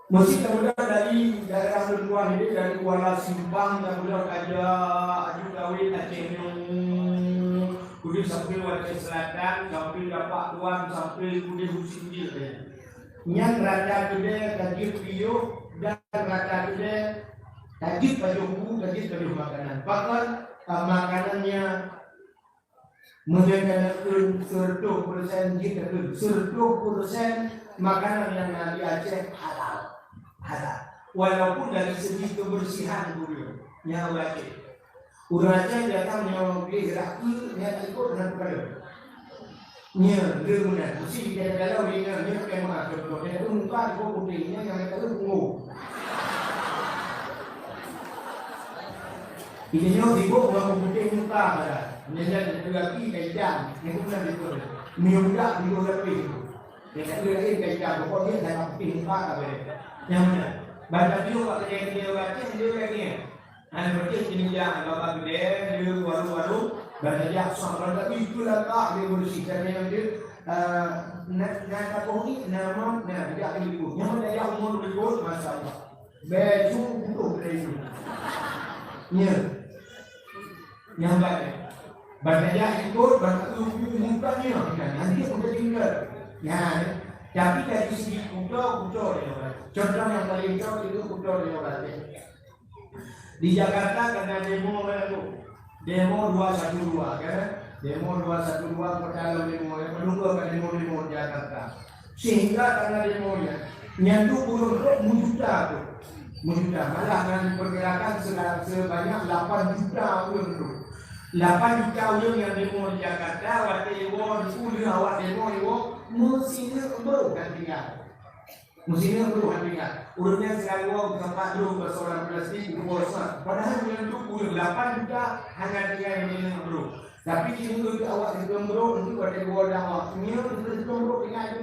Meusti tamudah dari daerah lôn tuan ini, dari Kuala Simpang, tamudah Raja Aju Kawin Aceh nyoe. Kemudian sampai Aceh Selatan, sampai Tapak Tuan, sampai kemudian Husin Gil. Nyan rata keudè ka jeuet piôh dan rata keudè ka jeuet pajoh bu, ka jeuet pajoh makanan. Pakon, ah, makanan nyan meunyoe ka neukheun seureutôh peureusén jeuet neukheun seureutôh peureusén makanan nyang na di Aceh halal. Halal. Walaupun dari segi kebersihan ureuëng nyang Aceh. Ureuëng Aceh datang nyoe gleh rakeuk, nyan ikot hana teupeue. Nyan, lé meunan. Meusti gata dalam ringan, nyoe pakai maaf, contoh. Nyan tu muka, tu putih, nyan nyang kata tu pungo. Kita nyoe sibuk ngon putih muka pada. Nyan, nyan, tu lagi, dah hitam. Nyan tu meunan betul. Minum dak, minum lebih tu. Dia kata lain dah hitam. Pokoknya, dah putih muka, tak boleh. Nyan meunan. Banyak juga kat kedai-kedai orang Aceh, dia orang ni. Hana beutôi sineuja bak keudè, di warong-warong, ban tajak soe ban tajak, ih, keu lakak lé beureusi. Cara nyang jeuet, eh, na, na taboh ié, na mot, na, tajak lé likot. Nyan ban tajak umur likot, masya Allah. Bèk su putôh dari tu. Nya. Nyang ban. Ban tajak likot, ban tajak umur muka nya. Nah, nanti udah tinggal. Nah, tapi dari segi kuto, kuto dia orang. Contoh yang paling jauh itu kuto dia orang. Di Jakarta kana demo baru. Demo dua satu dua, kan? Demo dua satu dua, kota lom demo, ya, menunggu ka demo-demo di Jakarta. Sehingga kana demo nyan, nyan tu ureuëng rot meujuta tu. Meujuta. Malah na diperkirakan seba-, sebanyak lapan juta ureuëng tu. Lapan juta ureuëng nyang demo di Jakarta, watèe iwoe, di ureuëng awak demo iwoe, meusineuk beuh kan tinggai. Meusineuk beuh hana ingat. Ureuëng nyan selalu geutampat droe bak seurang plastik, geuwoe sa. Padahai buleuen tu ureuëng lapan juta hana tinggai meusineuk beuh. Tapi sineuk keu awak sineuk beuh, untuk watèe geuwoe dakwah. Nyoe untuk sineuk beuh ingat tu.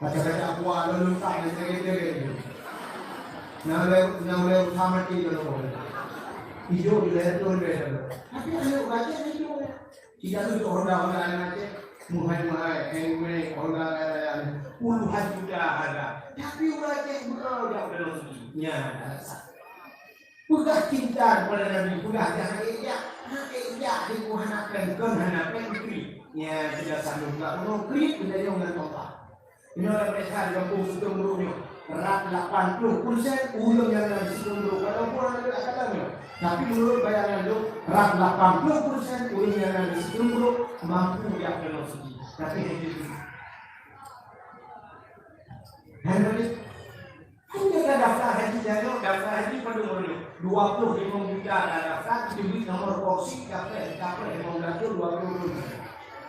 Kaca-kaca kuah lalu tak ada cengeng-cengeng. Nah, le, nah, le, sama ti lalu. Hijau di leher tu, leher tu. Tapi aneuk raja hijau. Tidak tu Honda, Honda yang macam muhai-muhai, handmade, Honda yang puluhan juta harga. Tapi orang cek betul dah belum. Ya, dasar. Peugah cinta kepada Nabi, peugah dah hana jak, hana jak di hana pen, kon hana pen kri. Ya, tidak sanggup tak penuh kri, kita yang nak tobat. Inoe lam peta di gampông Siteungguruk nyoe, rab lapan ploh persen ureueng nyang na di Siteungguruk, walaupun hana lôn kata nyoe, tapi menurut bayangan lôn, rab lapan ploh persen ureueng nyang na di Siteungguruk mampu jak keunoe suci. Tapi hana jeuet. Hana jeuet. Hanya ka daftar haji nyoe, daftar haji padum ureueng nyoe? Dua ploh limong juta ka daftar, teubiet nomor polisi, daftar, daftar limong ratus dua puluh ureueng.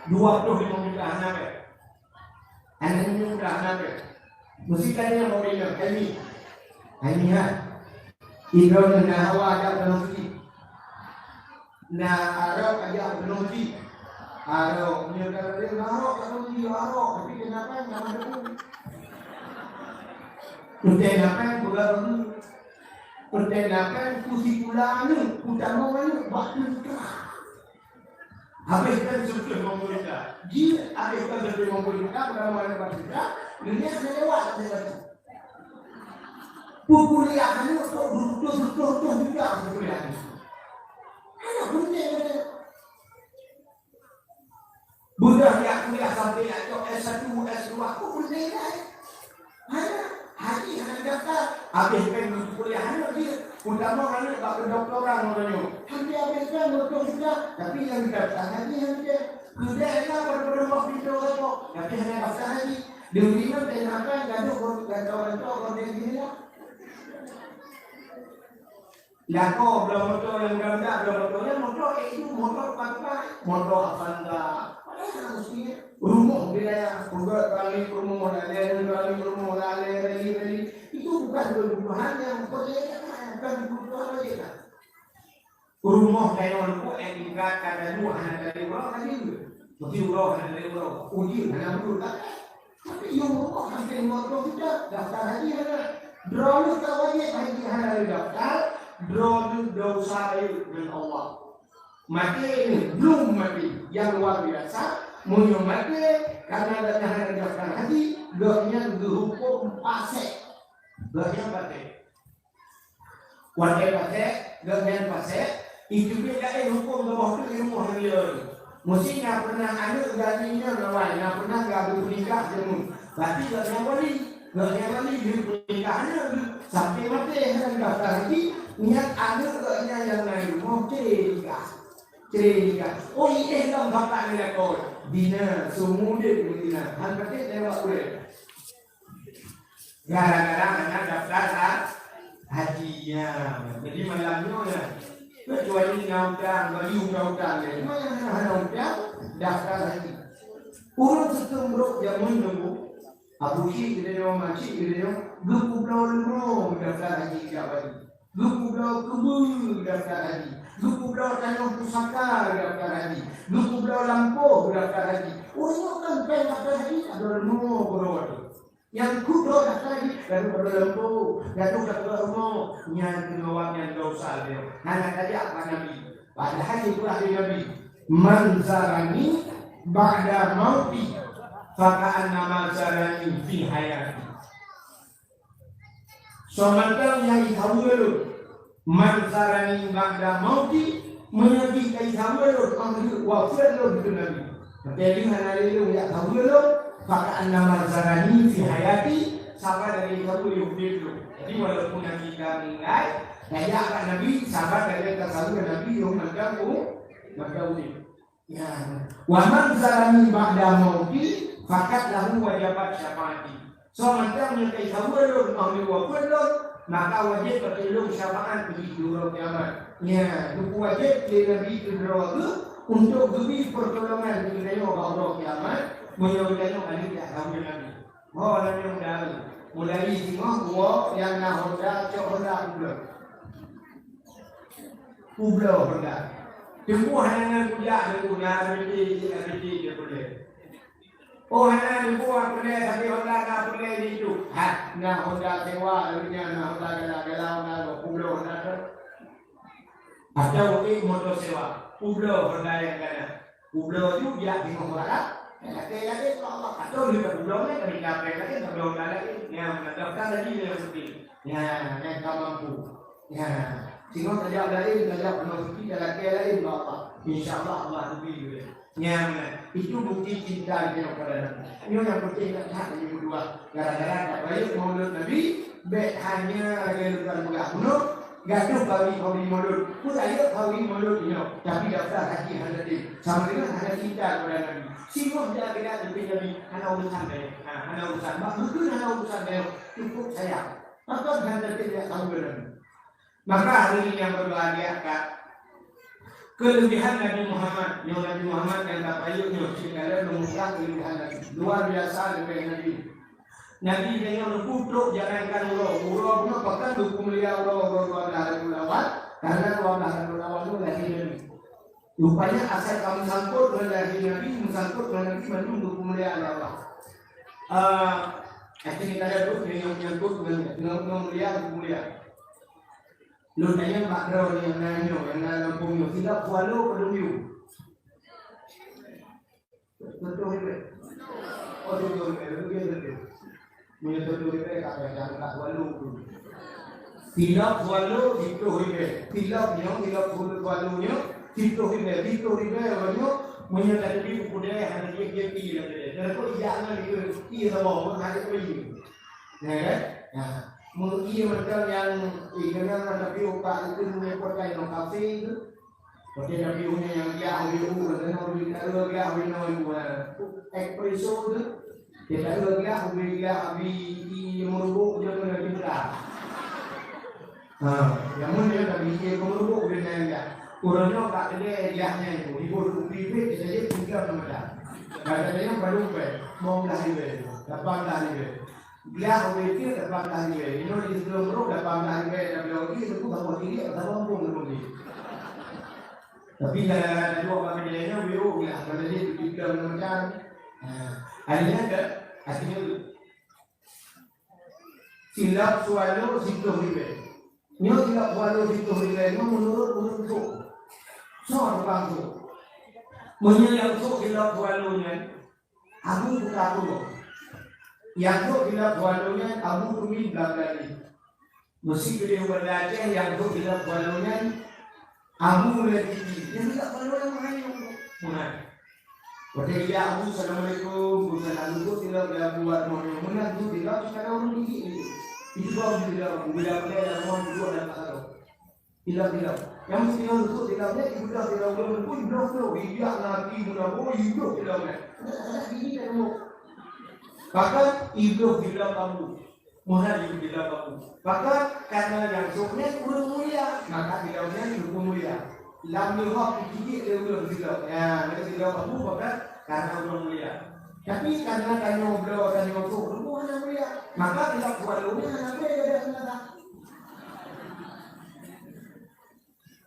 Dua ploh limong juta hana bèk. Hana nyoe dah hana bèk. Mesti tanya mau dengar, kami. Kami ha. Idong na hawa ada penuh suci. Na arok aja penuh suci. Arok, nyoe dah ada arok, tak penuh suci, arok. Tapi kenapa nama debu? Entah kenapa, bukan dulu. Entah kenapa, kusi pula ni, utama ni, waktu sekarang. Habiskan seratus lima puluh juta. Jih habiskan seratus lima puluh juta, berapa banyak juta, dunia hana lewat, hana lewat. Peukuliah aneuk tu, tu, tu, tu, tu, tu, juta peukuliah aneuk. Hana penting, hana. Budak jak kuliah sampai jak cok S satu, S dua, apa penting dah, eh? Hana, haji hana daftar. Habis pen kuliah aneuk dia. Utama aneuk bak kedoktoran orang nyoe. Hampir habis pen untuk juga. Tapi yang daftar haji hampir. Kuliah lah pada-pada rumah pintu rokok. Tapi hana daftar haji. Dewi nan tengah kan gaduh gaduh gaduh gaduh dia lah. Lakoe bloe moto nyang muda-muda, bloe moto nyan, moto, eh, itu moto pakai, moto Avanza. Padahal mestinya rumoh wilayah, peugot balik rumoh, lalè balik rumoh, lalè reli-reli. Itu bukan kebutuhan yang perlu, bukan kebutuhan wajib lah. Rumoh kayon ku, eh, tingkat kada dua hana kali uroe, kali dua. Mesti uroe hana kali uroe. Uji hana betul tak? Tapi nyang rumoh hampir lima puluh juta, daftar haji hana. Droeneuh ka wajéb haji hana daftar, droeneuh desya rayeuk ngon Allah. Maté nyoe, blum maté, nyang luar biasa, meunyoe maté karena gobnyan hana daftar haji, gobnyan geuhuköm pasék. Gobnyan pasék. Watèe pasék, gobnyan pasék, iteubiet laén huköm geuboh teuk i rumoh nanggroe. Meusi na pernah aneuk geuh nyoe awai, na pernah geuh peunikah jameun. Berarti gobnyan wali. Gobnyan wali jeuet peunikah aneuk geuh. Sampai maté hana daftar haji, nyan aneuk gobnyan nyang na i rumoh cre nikah. Cre nikah. Oh, i éh lom bapak nyan lakoe. Dina, seumudép dina. Han patéh teuh bak ulèe. Gara-gara hana daftar ha-, haji, ya. Jadi malam nyoe, ya. Kecuali na utang, bagi utang-utang, ya. Cuma nyang hana, hana utang, daftar haji. Ureueng Siteungguruk jameun dulu, Abu Syik geutanyoe, Mak Syik geutanyoe, geupubloe leumô daftar haji jak wali. Geupubloe keubeue daftar haji. Geupubloe tanoh pusaka daftar haji. Geupubloe lampôh daftar haji. Ureueng nyoe kan péng daftar haji, adoe leumô keudroe teuh. Nyang kudroe daftar haji, gadoh-gadoh lampôh, gadoh-gadoh rumoh, nyan keunoe nyan desya lé. Hana tajak bak Nabi. Padahai geupeugah lé Nabi, "Man zarani ba'da mauti, faka'annama zarani fi hayati." Soe mantong nyang jisaweue lôn, "Man zarani ba'da mauti," meunyoe jih ka jisaweue lôn 'oh lheueh wafeuet lôn, kheun Nabi. Tapi lheueh hana lé lôn jak saweue lôn, "Faka'annama zarani fi hayati," saban lagèe jisaweue lé udép lôn. Jadi, walaupun Nabi ka meuninggai, tajak bak Nabi, saban lagèe tasaweue Nabi yoh mantong u-, mantong udép. Ya. "Wa man zarani ba'da mauti, faqad lahu wajabat syafaati." Soe mantong nyang ka jisaweue lôn 'oh lheueh wafeuet lôn, maka wajéb bak lôn syafaat bagi di uroe kiamat. Ya, geupeuwajéb lé Nabi keu droe geuh untuk geubri peurtolongan keu geutanyoe bak uroe kiamat, meunyoe geutanyoe ka lheueh jak saweue Nabi. Ho, lagèe nyoe, mulai singoh, woe nyang na Honda, cok Honda, peubloe. Peubloe Honda. Teungku hana ngon kujak, teungku na R B T, R B T dia boleh. Oh, hana dibuang peureulèe, tapi Honda na peureulèe di tu. Ha, na Honda sewa, lalu nyan na Honda gala-gala, Honda dua puluh, Honda tu. Atau eh, motor sewa, publoe Honda nyang gana. Publoe ju jak singoh barat, lakèe lagèe keu Allah. Atau lheueh publoe nyan, kami capek lagèe publoe Honda lagèe. Nyang meunan daftar lagi nyang penting. Nyang, nyang ka mampu. Nyang, singoh tajak laén, tajak keunoe suci, talakèe laén bak Allah. Insya Allah, Allah teubi lé. Nyang, itu bukti cinta kita kepada Nabi. Nyoe nyang penting that-that lagi meutuah. Gara-gara tabayeuk Maulud Nabi, bèk hanya lagèe lôn peugah bunoe, gadoh phauri-phauri Maulud. Peue rayeuk phauri Maulud nyoe, tapi daftar haji hana tem. Sama dengan hana cinta kepada Nabi. Singoh di akhirat leubeh Nabi, hana urusan deh. Ha, hana urusan. Bak mungkin hana urusan deh. Cukup sayang. Maka hana tem jak tahu Nabi. Maka hadirin yang berbahagia, ka, kelebihan Nabi Muhammad, nyoe Nabi Muhammad nyang tapajoh nyoe, cit kala lôn buka kelebihan Nabi. Luar biasa leubeh Nabi. Nabi tanyoe neupeutrok jangankan uroe, uroe bunoe bahkan geupeumulia uroe, uroe dua belas Rabiul Awal, karena dua belas Rabiul Awal nyoe lahé Nabi. Rupanya asai ka meusangkot ngon lahé Nabi, meusangkot ngon Nabi mandum geupeumulia lé Allah. Ah, akhirnya kada tu, nyang meusangkot ngon, ngon, ngon mulia, geupeumulia. Lôn tanyong bak droeneuh nyang na nyoe, nyang na lam bumoe nyoe, silap pualo padum yum? Tutoh ribèe. Oh, tutoh ribèe, lôn kira tutoh. Meunyoe tutoh ribèe, ka payah jak pualo tu. Silap pualo, tutoh ribèe. Silap nyoe, silap pualo nyoe, tutoh ribèe, tutoh ribèe nyoe. Meunyoe tadi di Ukudeh, hana dia, dia pi lam dia. Kenapa ijak ngon dia? Iya, sama, pun hana dia. Ya, kan? Nah, meunyoe macam nyang, eh, kenal tapi upak itu meunyoe pakai ngon kafe tu. Pakai tapi punya nyang biak, biak, biak, biak, biak, biak, espresso tu. Dia tak ada biak, biak, biak, biak, di murubuk je pun ada biak. Ha, yang mana dia tak bisa murubuk dia naik biak. Orang nyoe kat kedai biaknya itu, ibu tu bibit, dia saja tiga macam. Kata dia yang baru pun, mau dah dia, dapat dah dia. Glah ubé tiep dapat dah ribèe. Inoe di sigoe Meurok dapat dah ribèe, tapi lagi teupeu saboh tiep, saboh muphom teupeu jih. Tapi gara-gara taduek bak meja nyoe, ubé glah, pada jih tujoh glah macam. Ha, akhirnya ke, akhirnya tu. Silap sualo sitoh ribèe. Nyoe silap sualo sitoh ribèe nyoe meunurot ureueng sôk. Soe tukang sôk? Meunyoe nyang sôk silap sualo nyan, Abu buka pulo. Nyang sôk silap sualo nyan Abu Tumin Blang Galih. Meusi keudeh u Banda Aceh nyang sôk silap sualo nyan Abu Mulai Titi. Nyang silap sualo nyan meuhai. Meuhai. Watèe ijak Abu, "Assalamualaikum." Bukan Abu tu silap lé Abu Warnono. Meunan tu silap sekarang ureueng gigit itu. Itu baru silap Abu. Bila-bila lam rumoh duduk dalam pasar. Tilam-tilam. Nyang meusti ngon leusuek tilam nyan, ibeudôh tilam ulôn pun bloh-bloh, ijak ngon aki meunan, oh, ibeudôh tilam nyan. Kadang-kadang gini dah nyoe. Bahkan ibeudôh tilam kamu. Meunan ibeudôh tilam kamu. Bahkan karena nyang sôk nyan ureueng mulia, maka tilam nyan ureueng mulia. Lam leuhop jijijik lé ureueng tilam. Ya, maka tilam kamu bahkan karena ureueng mulia. Tapi karena tanyoe bloe, tanyoe sôk, ureueng hana mulia. Maka tilam kuat lôn nyan hana mulia, dia hana mulia.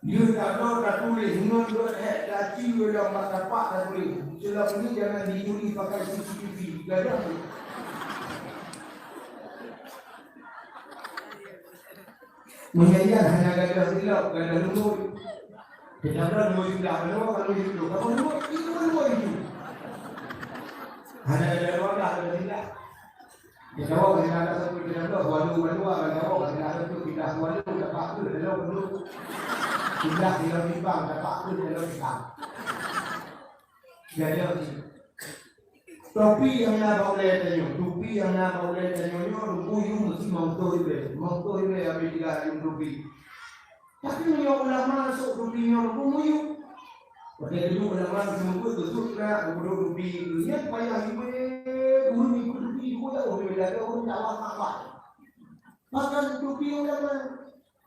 Yue tabloe tatuléh ngon buet hék taci lom bak tapak tatuléh, "Silap ni jangan dicuri pakai C C T V." Gadoh tu. Meunyan hana gadoh silap, gadoh lumbôi. Tabloe lumbôi siblah, gadoh lumbôi situ. Gadoh lumbôi, itu lumbôi itu. Hana gadoh wadah, gadoh silap. Geutanyoe bak sinan ka seuôt keu geutanyoe, walu-walu, geutanyoe bak sinan ka seuôt keu geutanyoe, walu, tapak keu geutanyoe, walu. Siblah sidroe simpang, tapak keu geutanyoe simpang. Jadi, topi nyang na bak ulèe tanyoe, topi nyang na bak ulèe tanyoe nyoe, rumoh yum meusti meutoh ribèe, meutoh ribèe habéh tinggai yum topi. Tapi meunyoe ulama sôk dupi nyoe geumuyueb, watèe geuyue ulama geumeubuet keu sutra, geupeuduek dupi, nyan payah iwé ureueng ikôt dupi, iwé ureueng dakwah, ureueng dakwah. Bahkan dupi ulama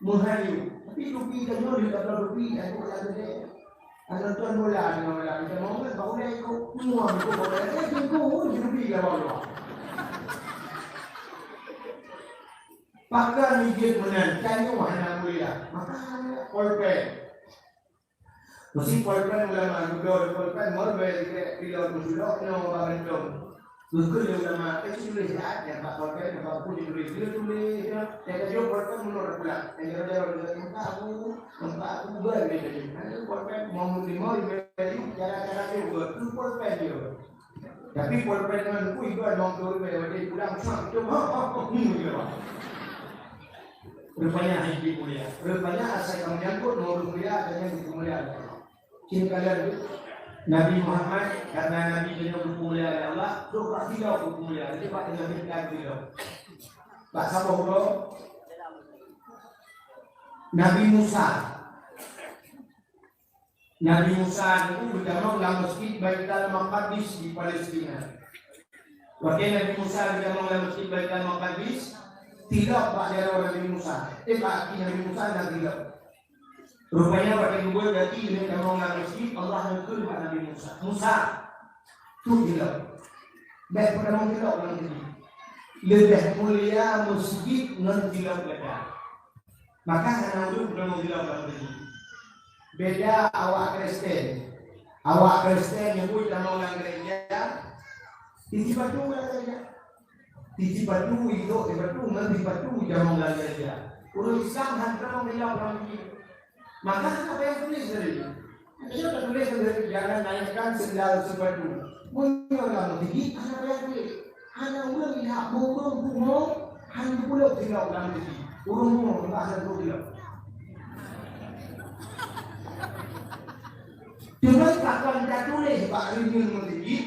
meuhai. Tapi dupi tanyoe di dalam dupi, aku lam gede. Anak tuan bola dengan bola, kita mau kan, baru dia ikut semua, ikut bola. Eh, tunggu, dupi dah bawa. Pakon jeuet meunan, tanyoe hana mulia. Maka polpen. Meusi polpen ulama, geudoe polpen, molbèe sikét pilot meusulok nyoe bak gantong. Geukheun lé ulama, eh, ci tuléh siat, nyang bak polpet, nyang bak buku ci tuléh. Dia tuléh, ya. Nyang ka jok polpet munur pulang. Nyang jaroe-jaroe dia kata, "Empat aku, empat aku ban," dia kata. Hana polpet, mau lima, lima ribu, cara-cara dia buat. Tu polpet dia. Tapi polpet ngon buku itu ada orang turun pada waktu pulang, sang, cuma, ha, ha, ha, hmm, dia. Rupanya hana mulia. Rupanya asai kamu nyangkut, mau mulia, dan yang mulia. Cit kalian tu, Nabi Muhammad, karena Nabi nyoe geupeumulia lé Allah, trok bak sidroe geupeumulia. Jadi, bak teungoh bintang sidroe. Bak saboh uroe, Nabi Musa. Nabi Musa nyoe geutamong lam Mesjid Baitul Maqdis di Palestina. Watèe Nabi Musa geutamong lam Mesjid Baitul Maqdis, tilok bak jaroe Nabi Musa. Eh, bak kaki Nabi Musa na tilok. Rupanya watèe geubuet gaki lheueh tamong lam mesjid, Allah neukheun bak Nabi Musa, "Musa, tu tilok. Bèk peutamong tilok lam mesjid. Leubeh mulia mesjid ngon tilok gata." Maka hana ureueng peutamong tilok lam mesjid. Beda awak Kristen. Awak Kristen nyang buet tamong lam gereja, tisi batu lam gereja. Tisi batu, idok di batu, ngon tisi batu jamong lam gereja. Ureueng Islam han pernah melihat orang begitu. Maka apa yang tulis tadi? Dia tak tulis tadi, "Jangan naikkan sendal sepatu." Meunyoe lam tisi, hana payah tulis. Hana ureueng lihat, ureueng bumoe, han geupulok sendal lam tisi. Ureueng bumoe, entah ada dua belah. Cuma takkan tak tulis bak reunyeun mesjid,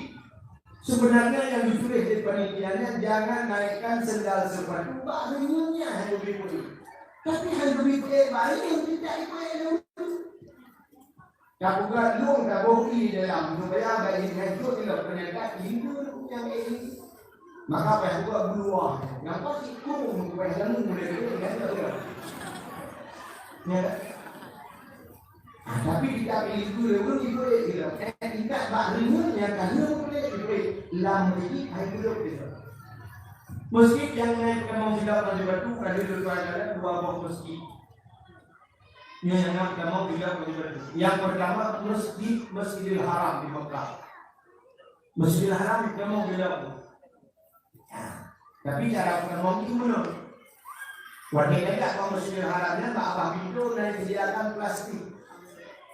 Sebenarnya yang ditulis di panitia nyan, "Jangan naikkan sendal sepatu." Bak reunyeun nyan hana geubri peue. Tapi hana geubri peue, bak reunyeun tidak dipeue lé ureueng. Tapeugah lôn taboh ie dalam, supaya bak ie nyan jok ilok, ternyata ie nyang ie. Maka payah buka buluwa. Nyang pasti kurung payah lemu dari itu, kan? Ya. Ah, tapi tidak begitu, dia pun dibuat gitu. Eh, tidak bak reunyeun nyang ka lheueh dibuat. Lam ini hai belum gitu. Mesjid nyang na peutamong sidroe bak batu, ka lheueh dua, dua boh mesjid. Nyoe nyang na peutamong sidroe bak batu. Nyang pertama, mesjid, Masjidil Haram di Mekah. Masjidil Haram peutamong sidroe. Nah, tapi cara peutamong itu meunoe. Watèe tajak bak Masjidil Haram nyan, bak babah pintoe na disediakan plastik.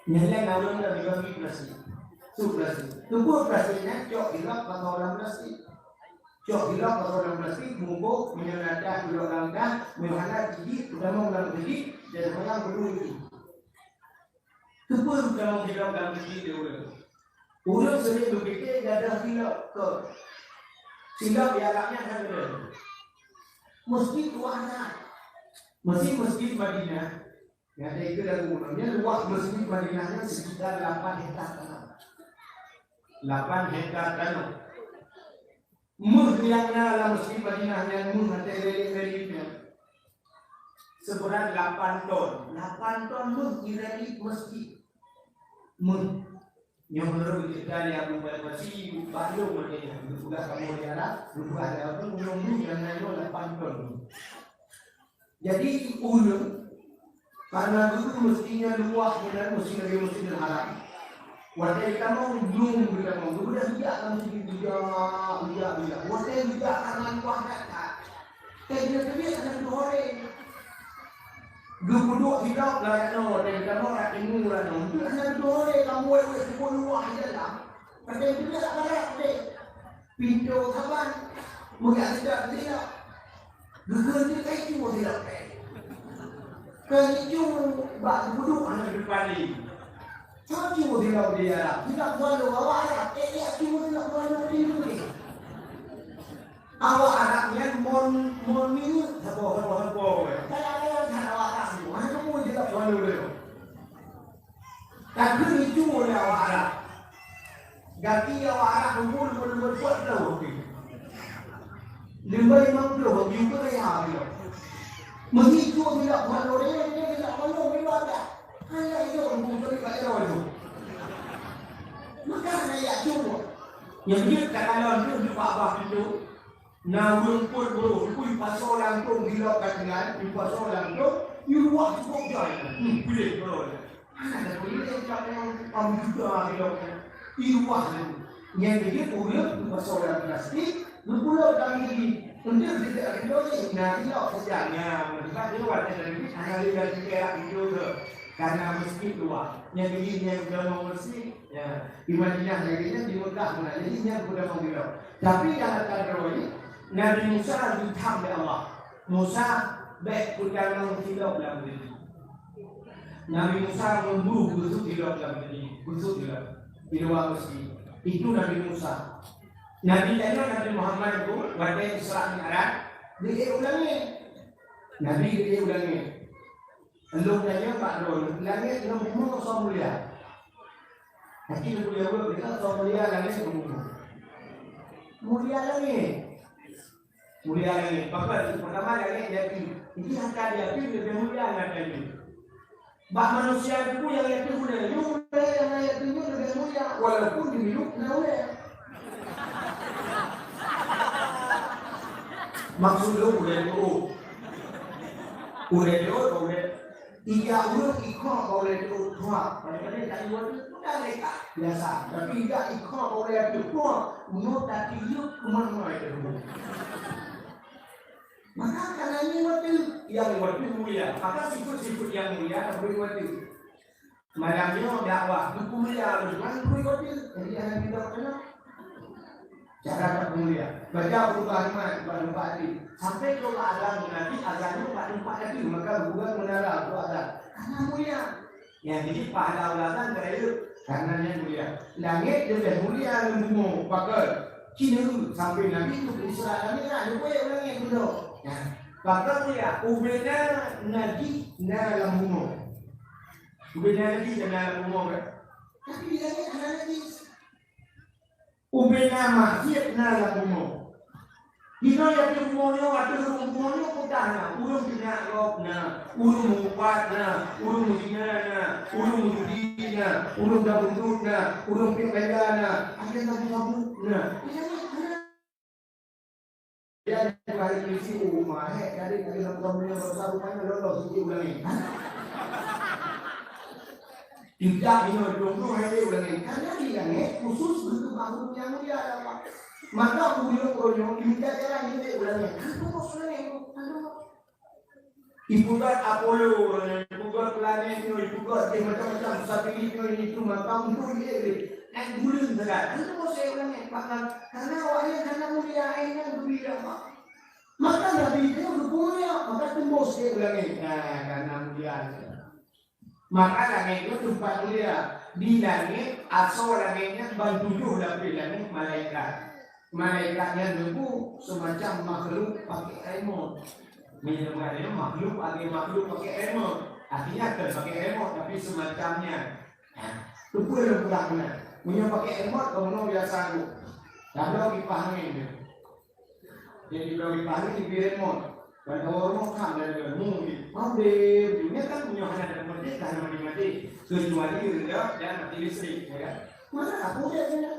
Nyan lé na ureueng dibagi plastik. Su plastik. Teupeu plastik nyan cok ilok pasoe lam plastik. Cok ilok pasoe lam plastik, bungkôh, meunyoe na dah ilok lam dah, meunyoe hana jijik, peutamong lam jijik, dan semayang berdua itu. Teupeu peutamong ilok lam jijik dia ureueng. Ureueng sering berpikir gadoh ilok ke silap di Arab nyan hana ada. Mesjid luwah that. Mesjid, Mesjid Madinah. Nyang ada itu lagu namanya luwah Mesjid Madinah nyan sekitar lapan hektar tanah. Lapan hektar tanah. Méuh nyang na lam Mesjid Madinah nyan méuh até relief-relief nyan. Seuberat lapan ton. Lapan ton méuh di relief mesjid. Méuh. Nyoe meunurot cerita dari Abu Bakar Basi, Abu Bakar Basi, peugah kamoe di Arab, peugah di Arab tu, nyoe méuh nyang na nyoe lapan ton. Jadi, ulôn, karena dulu mestinya luwah nyan mesti lagèe Masjidil Haram. Watèe geutamong, blum geutamong, geubeudôh bijak lam sini, bijak, bijak, bijak. Watèe bijak karena luwah that-that. Teubiet-teubiet hana geuhoré. Geupeuduek sidroe lam nyoe, watèe geutamong lam timu lam nyoe. Hana geuhoré, lam wèt-wèt luwah di dalam. Watèe teubiet lam barat deh. Pintoe saban, meugah sidroe-sidroe. Geukheun jeuet ka icu sidroe. Ka icu bak geuduek hana geupali. Soe cu sidroe di Arab? Sidroe Kuala Lumpur awak Arab. Eh, eh, cu sidroe Kuala Lumpur di Indonesia. Awak Arab nyan mon, mon minyeuk saboh, saboh, saboh. Kaya-kaya that awak Arab tu. Hana teupeue sidroe Kuala Lumpur. Takheun icu lé awak Arab. Gaki awak Arab kumpul, kumpul, kumpul, kuat lom. Lima, lima puluh, lima puluh ya, ya. Meuicu bila bukan orang, dia tidak malu, dia ada. Hanya itu, kumpul, kumpul, kuat lom. Maka saya icu. Yang dia kata lawan tu, di bawah itu. Na ureueng peuet uroe, ipasoe langsông ilok ka tinggai, ipasoe langsông, iruwah cukôp jai. Hmm, pilih uroe nyan. Hana teupeulilèe jak ngon pam juta ilok nyan. Iruwah nyan. Nyang keujeuet ureueng geupasoe lam plastik, geupulop lam gigi. Untuk tidak didoli, nah, ilok saja. Nah, meulipat di luwa tadi, hana lé lagi perak itu ke. Karena mesjid luwa. Nyang gigi nyang udah mau mesjid, ya, di Madinah lagi, di Mekah mana. Jadi nyang udah mau gila. Tapi nyang akan droe, Nabi Musa ditahan oleh Allah. Musa, bèk peutamong sidroe lam gigi. Nabi Musa meumbu geusuet sidroe lam gigi, geusuet sidroe di luwa mesjid. Itu Nabi Musa. Nabi tanyoe Nabi Muhammad tu watèe Isra Mi'raj, geuék u langèt. Nabi geuék u langèt. Lôn tanyoe bak droeneuh, langèt ngon bumoe soe mulia? Hati lôn peugah, soe mulia langèt ngon bumoe? Mulia langèt. Mulia langèt. Pakon? Peurtama langèt yakin. Jadi hata yakin leubèh mulia ngon yakin. Bak manusia tu pun nyang yakin mulia. Nyoe ulèe nyang yakin nyoe leubèh mulia. Walaupun di minum na ulèe. Maksud lôn ulèe tu. Ulèe tu, ulèe. Ija ureueng ikho bak ulèe teuôt tuha. Padahai ka iwa teuôt, bukan lé ka biasa. Tapi ija ikho bak ulèe teuôt tuha, unoe tatiyeuk kuman-kuman teuôt. Maka kana nyoe watèe nyang watèe mulia. Maka sifeuet-sifeuet nyang mulia na bri watèe. Malam nyoe dakwah, buku mulia, bukan bri watèe. Jadi, hana kita kenal. Cara tak mulia. Baca Al-Quran, iman, buat tempat hati. Sampai ke azan nanti, azan itu buat tempat hati. Maka bukan menara untuk azan. Karena mulia. Yang jadi pahala azan kaya karena yang mulia. Langit lebih mulia dari bumoe. Pakon? Cina sampai Nabi tu Isra dan Mi'raj. Dia boleh orang yang dulu. Nah, pakon mulia. Ubena Nabi na dalam bumoe. Ubena Nabi na dalam bumoe kan? Tapi di langit hana Nabi. Ubena maksiat na lam bumoe. Inoe lam bumoe nyoe, ateueh rhueng bumoe nyoe peugah na, ureueng teunak gob na, ureueng mupat na, ureueng meuzina na, ureueng meujudi na, ureueng dabundut na, ureueng piep ganja na, ada sabu-sabu na. Di langit hana. Jadi, hari misi, oh, mahek, jadi, tadi nak buka punya besar rupanya lolos sikit ulang ni. Tidak, ini dong tu hai ulang ni. Karena di langit khusus untuk makhluk yang mulia, ya Allah. Maka beliau orang yang minta jalan ini ulang ni. Apa maksudnya itu? Ipeugöt Apollo, ipeugöt planet nyoe, ipeugöt macam-macam satelit nyoe, itu maka untuk dia. Kan buleuen sagai. Itu maksud ulang ni. Bahkan karena awak nyan hana mulia, ai nyan geubi dah. Maka Nabi itu geupeumulia, maka teumbôh sikét u langét. Nah, karena mulia. Maka langét itu tempat mulia. Di langét, asoe langét nyan ban tujoh lapéh langét malaikat. Malaikat nyan teungku semacam makhluk pakai remote. Meunyoe bukan remote, makhluk, ada makhluk pakai remote. Artinya, bukan pakai remote, tapi semacamnya. Nah, tu pun yang kurang benar. Meunyoe pakai remote, kamu biasa tu. Lalu kipah angin tu. Jadi, kalau kipah angin, diberi remote. Kalau remote, kan, dari remote ni. Mau deh, dunia kan punya hanya ada mati, kan mati-mati. Kecuali rendah dan mati listrik, ya kan? Mana aku dia punya?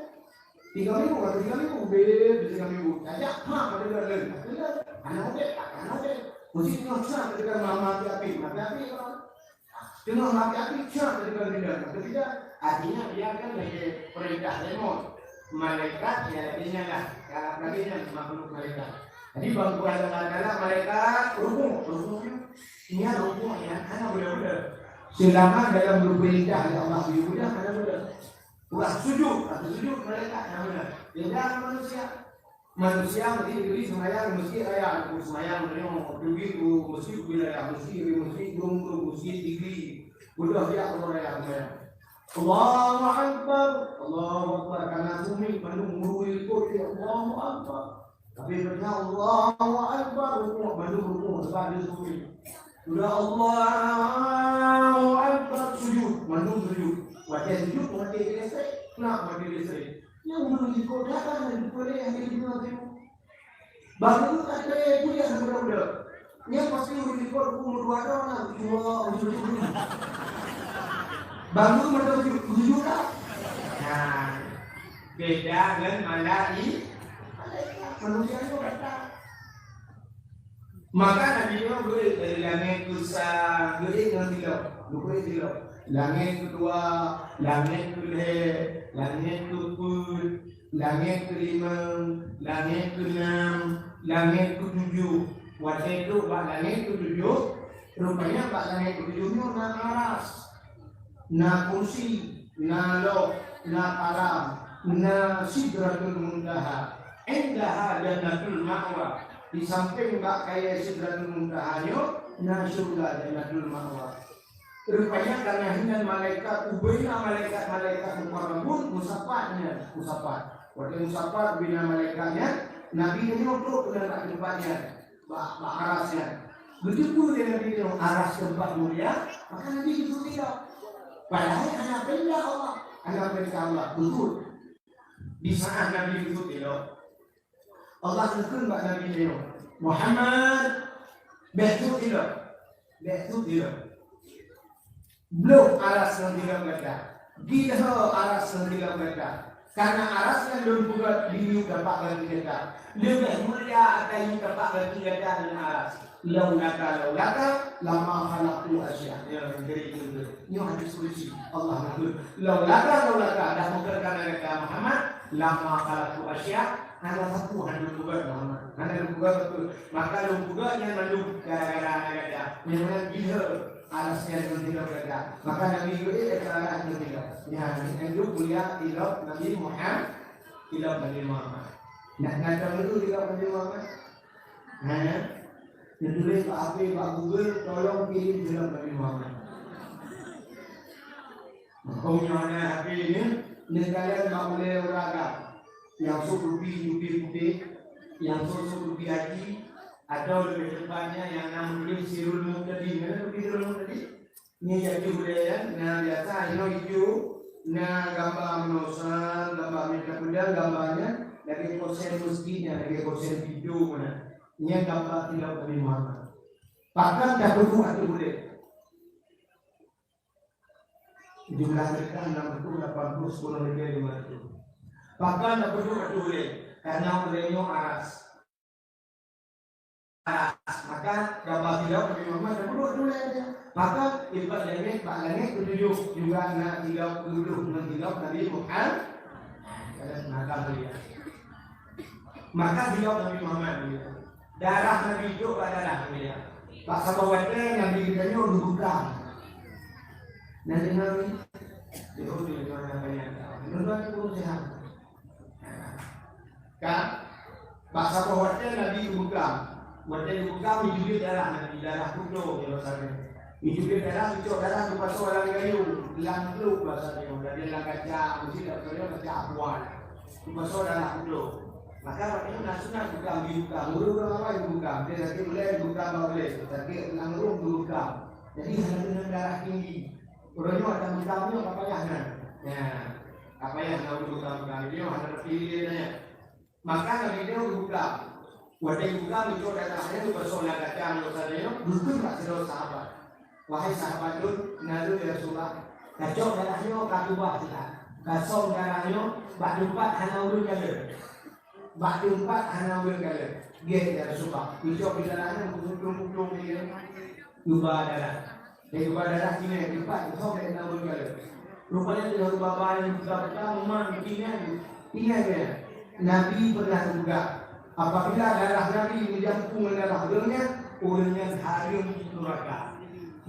Tiga minggu, atau tiga minggu, beb, tiga minggu. Tajak, ha, pada dia lain. Pada dia, anak dia, anak dia. Mesti tengok sana, pada dia mama api-api, mati api, ya. Tengok mati api, sana, pada dia lain. Pada dia, artinya dia kan lagi perintah lemot. Malaikat, ya, artinya lah. Kalau lagi kan makhluk malaikat. Jadi, bang, bukan Allah Ta'ala, malaikat, rukuk, rukuknya. Ini rukuk, ya, karena udah-udah. Selama dalam perintah Allah, udah, karena udah. Ulah sujud, atau sujud malaikat, nama dia? Beda dengan manusia. Manusia mesti diberi sembahyang di masjid raya, aku sembahyang di rumah, pergi ke masjid wilayah, masjid di masjid, belum ke masjid tinggi. Udah dia orang raya sembahyang. Allahu Akbar, Allahu Akbar, karena bumi penuh muru ikut dia, Allahu Akbar. Tapi benar Allahu Akbar, rukuk, mandum rukuk, sebab dia sujud. Sudah Allahu Akbar, sujud, mandum sujud. Watèe sujud, mati listrik, nak mati listrik. Yang ureueng ikut datang dari boleh yang jadi dua ribu. Baru tak ada yang punya sebenarnya. Yang pasti ureueng ikut umur dua tahun lah, cuma sujud. Baru mata sujud, sujud lah. Nah. Beda ngon malai-, malaikat. Manusia nyoe beda. Maka Nabi nyoe geuék dari langét keu sa, geuék ngon silop, geuék silop. Langét keudua, langét keulhèe, langét keupeuet, Langét keulimong, langét keunam, langét keutujoh. Watée trok bak langét keutujoh, rupanya bak langét keutujoh nyoe na aras, na kursi, na loh, na kalam, na Sidratul Muntaha. Indaha Jannatul Ma'wa. Di sampéng bak kayée Sidratul Muntaha nyoe na syeuruga Jannatul Ma'wa. Rupanya karena hinan malaikat, ubena malaikat-malaikat mukarrabun, musapat nyan, musapat. Watée musapat ubena malaikat nyan, Nabi nyoe trok keunan bak teumpat nyan, bak, bak aras nyan. Geuteupeue lé Nabi nyoe aras teumpat mulia, maka Nabi geuteupeue. Padahai hana peurintah Allah, hana peurintah Allah. Beutôi. Di saat Nabi geuteupeue, Allah neukheun bak Nabi nyoe, "Muhammad, bék trok ilok, bék trok ilok. Bloh aras ngon ilok gata, gilho aras ngon ilok gata. Karena aras nyan lôn peugét di yub tapak gaki gata. Leubeh mulia ata yub tapak gaki gata ngon aras. Laulaka, laulaka, lama khalaqtul asya." Ya, jadi itu. Nyoe hadis qudsi. Allah neukheun, "Laulaka, laulaka, dak bukon karena gata Muhammad, lama khalaqtul asya." Hana sapeue hana lôn peugét Muhammad. Hana lôn peugét beutôi. Maka lôn peugét nyan mandum gara-gara hana gata. Nyang meunan jih aras nyan ngon ilok gata. Maka Nabi geuék aras ngon ilok. Nyan, nyan lôn mulia ilok Nabi Muhammad. Ilok Nabi Muhammad. Nak, nak tahu ilok Nabi Muhammad? Ha? Neutuléh bak H P, bak Google, tolong kirim ilok Nabi Muhammad. Maka nyoe hana H P nyoe, neukalon bak ulée ureueng agam. Nyang sôk lubi, lubi putéh, nyang sôk, sôk lubi haji, atau leubeh teupat nyan nyang na meutuléh Sirul Muhtadin. Nyan lubi Sirul Muhtadin. Nyan jatuh ulée nyan, na biasa inoe ijo, na gamba meunosan, gamba minta peudang, gamba nyan lagée kosen meuseujid nyan, lagée kosen pintoe meunan. Nyan gamba ilok Nabi Muhammad. Pakon tapeuduek ateueh ulée. Jumlah mereka enam ratus delapan puluh sepuluh lebih lima ratus. Pakon tapeuduek ateueh ulée, karena ulée nyoe aras. Aras, maka gamba ilok Nabi Muhammad tapeuduek ateueh ulée. Maka ibat langét, bak langét keutujoh juga na ilok keutujoh ngon ilok Nabi Muhammad. Maka mulia. Maka ilok Nabi Muhammad mulia. Darah Nabi jok bak darah mulia. Bak saboh watée Nabi geutanyoe geubukam. Nabi Nabi, dia tu yang orang banyak. Menurut aku sehat. Kan? Bak saboh watée Nabi geubukam. Watée geubukam, jijulek darah Nabi, darah putroe, ya, bahasa dia. Jijulek darah, geucok darah, geupasoe lam gayung, lam glôb, bahasa dia. Jadi lam kaca, mesti tak percaya, kaca apuan. Geupasoe darah putroe. Maka, waktu itu nak sunat bukam, dibukam. Ureueng-ureueng awai dibukam. Dia sakit ulée, dibukam bak ulée. Sakit tulang ruh, dibukam. Jadi, hana keuneuk darah tinggi. Ureueng nyoe akan bukam nyoe, ka payah nyan. Ya, ka payah nyan ureueng bukam-bukam. Dia hana terpilih dia nyan. Maka Nabi nyoe geubukam. Watée geubukam, geucok darah nyan, geupasoe lam kaca, geupasoe nyoe, geukheun bak sidroe sahabat. Wahai sahabat lôn, na lôn ya Rasulullah, kacok darah nyoe ka keubah siat. Kasöm darah nyoe bak teumpat hana ureueng kalon. Bak teumpat hana ureueng kalon. Gét ya Rasulullah. Geucok darah nyoe, geuputung-putung lé, geuba darah. Lé geuba darah singoh teumpat, kasöm lé hana ureueng kalon. Rupanya teuh geuba-ba nyang buta-buta, memang ingat, ingat ya. Nabi pernah geupeugah, apabila darah Nabi meujampung ngon darah ureueng nyan, ureueng nyan hareuem di nuraka.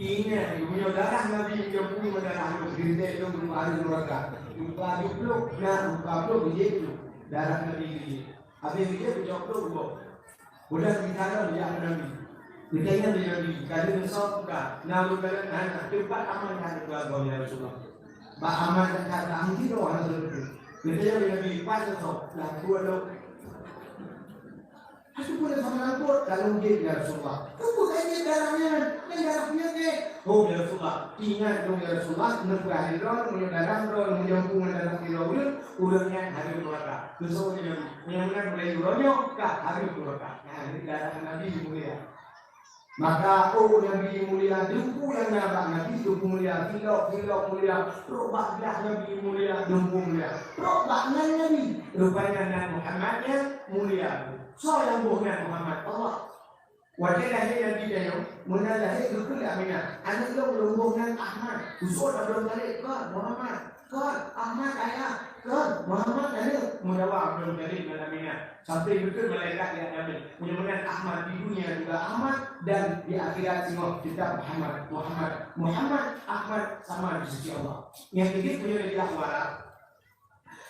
Ingat, meunyoe darah Nabi meujampung ngon darah ureueng, geuntée lom beureupa hareuem nuraka. Beureupa jeuet plôh, na beureupa plôh jeuet plôh. Darah Nabi jeuet. Habéh jeuet, geucok plôh geuboh. Udah geukalon jak keu Nabi. Geutanyong lé Nabi, "Ka lheueh soe buka?" Na ureueng kalon hana, teumpat aman that keuluwarga, ya Rasulullah. Bak aman that, that, that, mungkin roh hana teuleupah. Geutanyong lé Nabi, "Pat soe?" Lam pruet lôn. Hana pun sama lam pruet, ka lôn jeuet, ya Rasulullah. Keupeue ka jeuet darah nyan? Nyan darah peunyakét. Oh, ya Rasulullah, ingat lôn, ya Rasulullah, neupeugah lé droe, meunyoe darah droe meujampung ngon darah sidroe ureueng, ureueng nyan hareuem nuraka. Keusoe lé Nabi, nyang meunan mulai uroe nyoe ka hareuem nuraka. Nah, ini darah Nabi mulia. Maka, oh Nabi mulia, teungku nyang na bak Nabi, teungku mulia, silop, silop mulia, trok bak blah Nabi mulia, teungku mulia, trok bak ngon Nabi. Rupanya na Muhammad nyang mulia. Soe nyang boh nyan Muhammad? Allah. Watée lahé Nabi tanyoe, meunan lahé geukheun lé Aminah, "Aneuëk lôn lôn boh nyan Ahmad." Usoe tabloe talét, "Kon, Muhammad, kon, Ahmad, ayah." Kan, Muhammad aneuk, meudakwa Abdul Muthalib ngon Aminah. Sampai beutôi malaikat geujak jamin. Mudah-mudahan Ahmad di dunia juga Ahmad dan di akhirat singoh tetap Muhammad, Muhammad, Muhammad, Ahmad sama di sisi Allah. Nyang keubiet meunyoe neujak u Arab.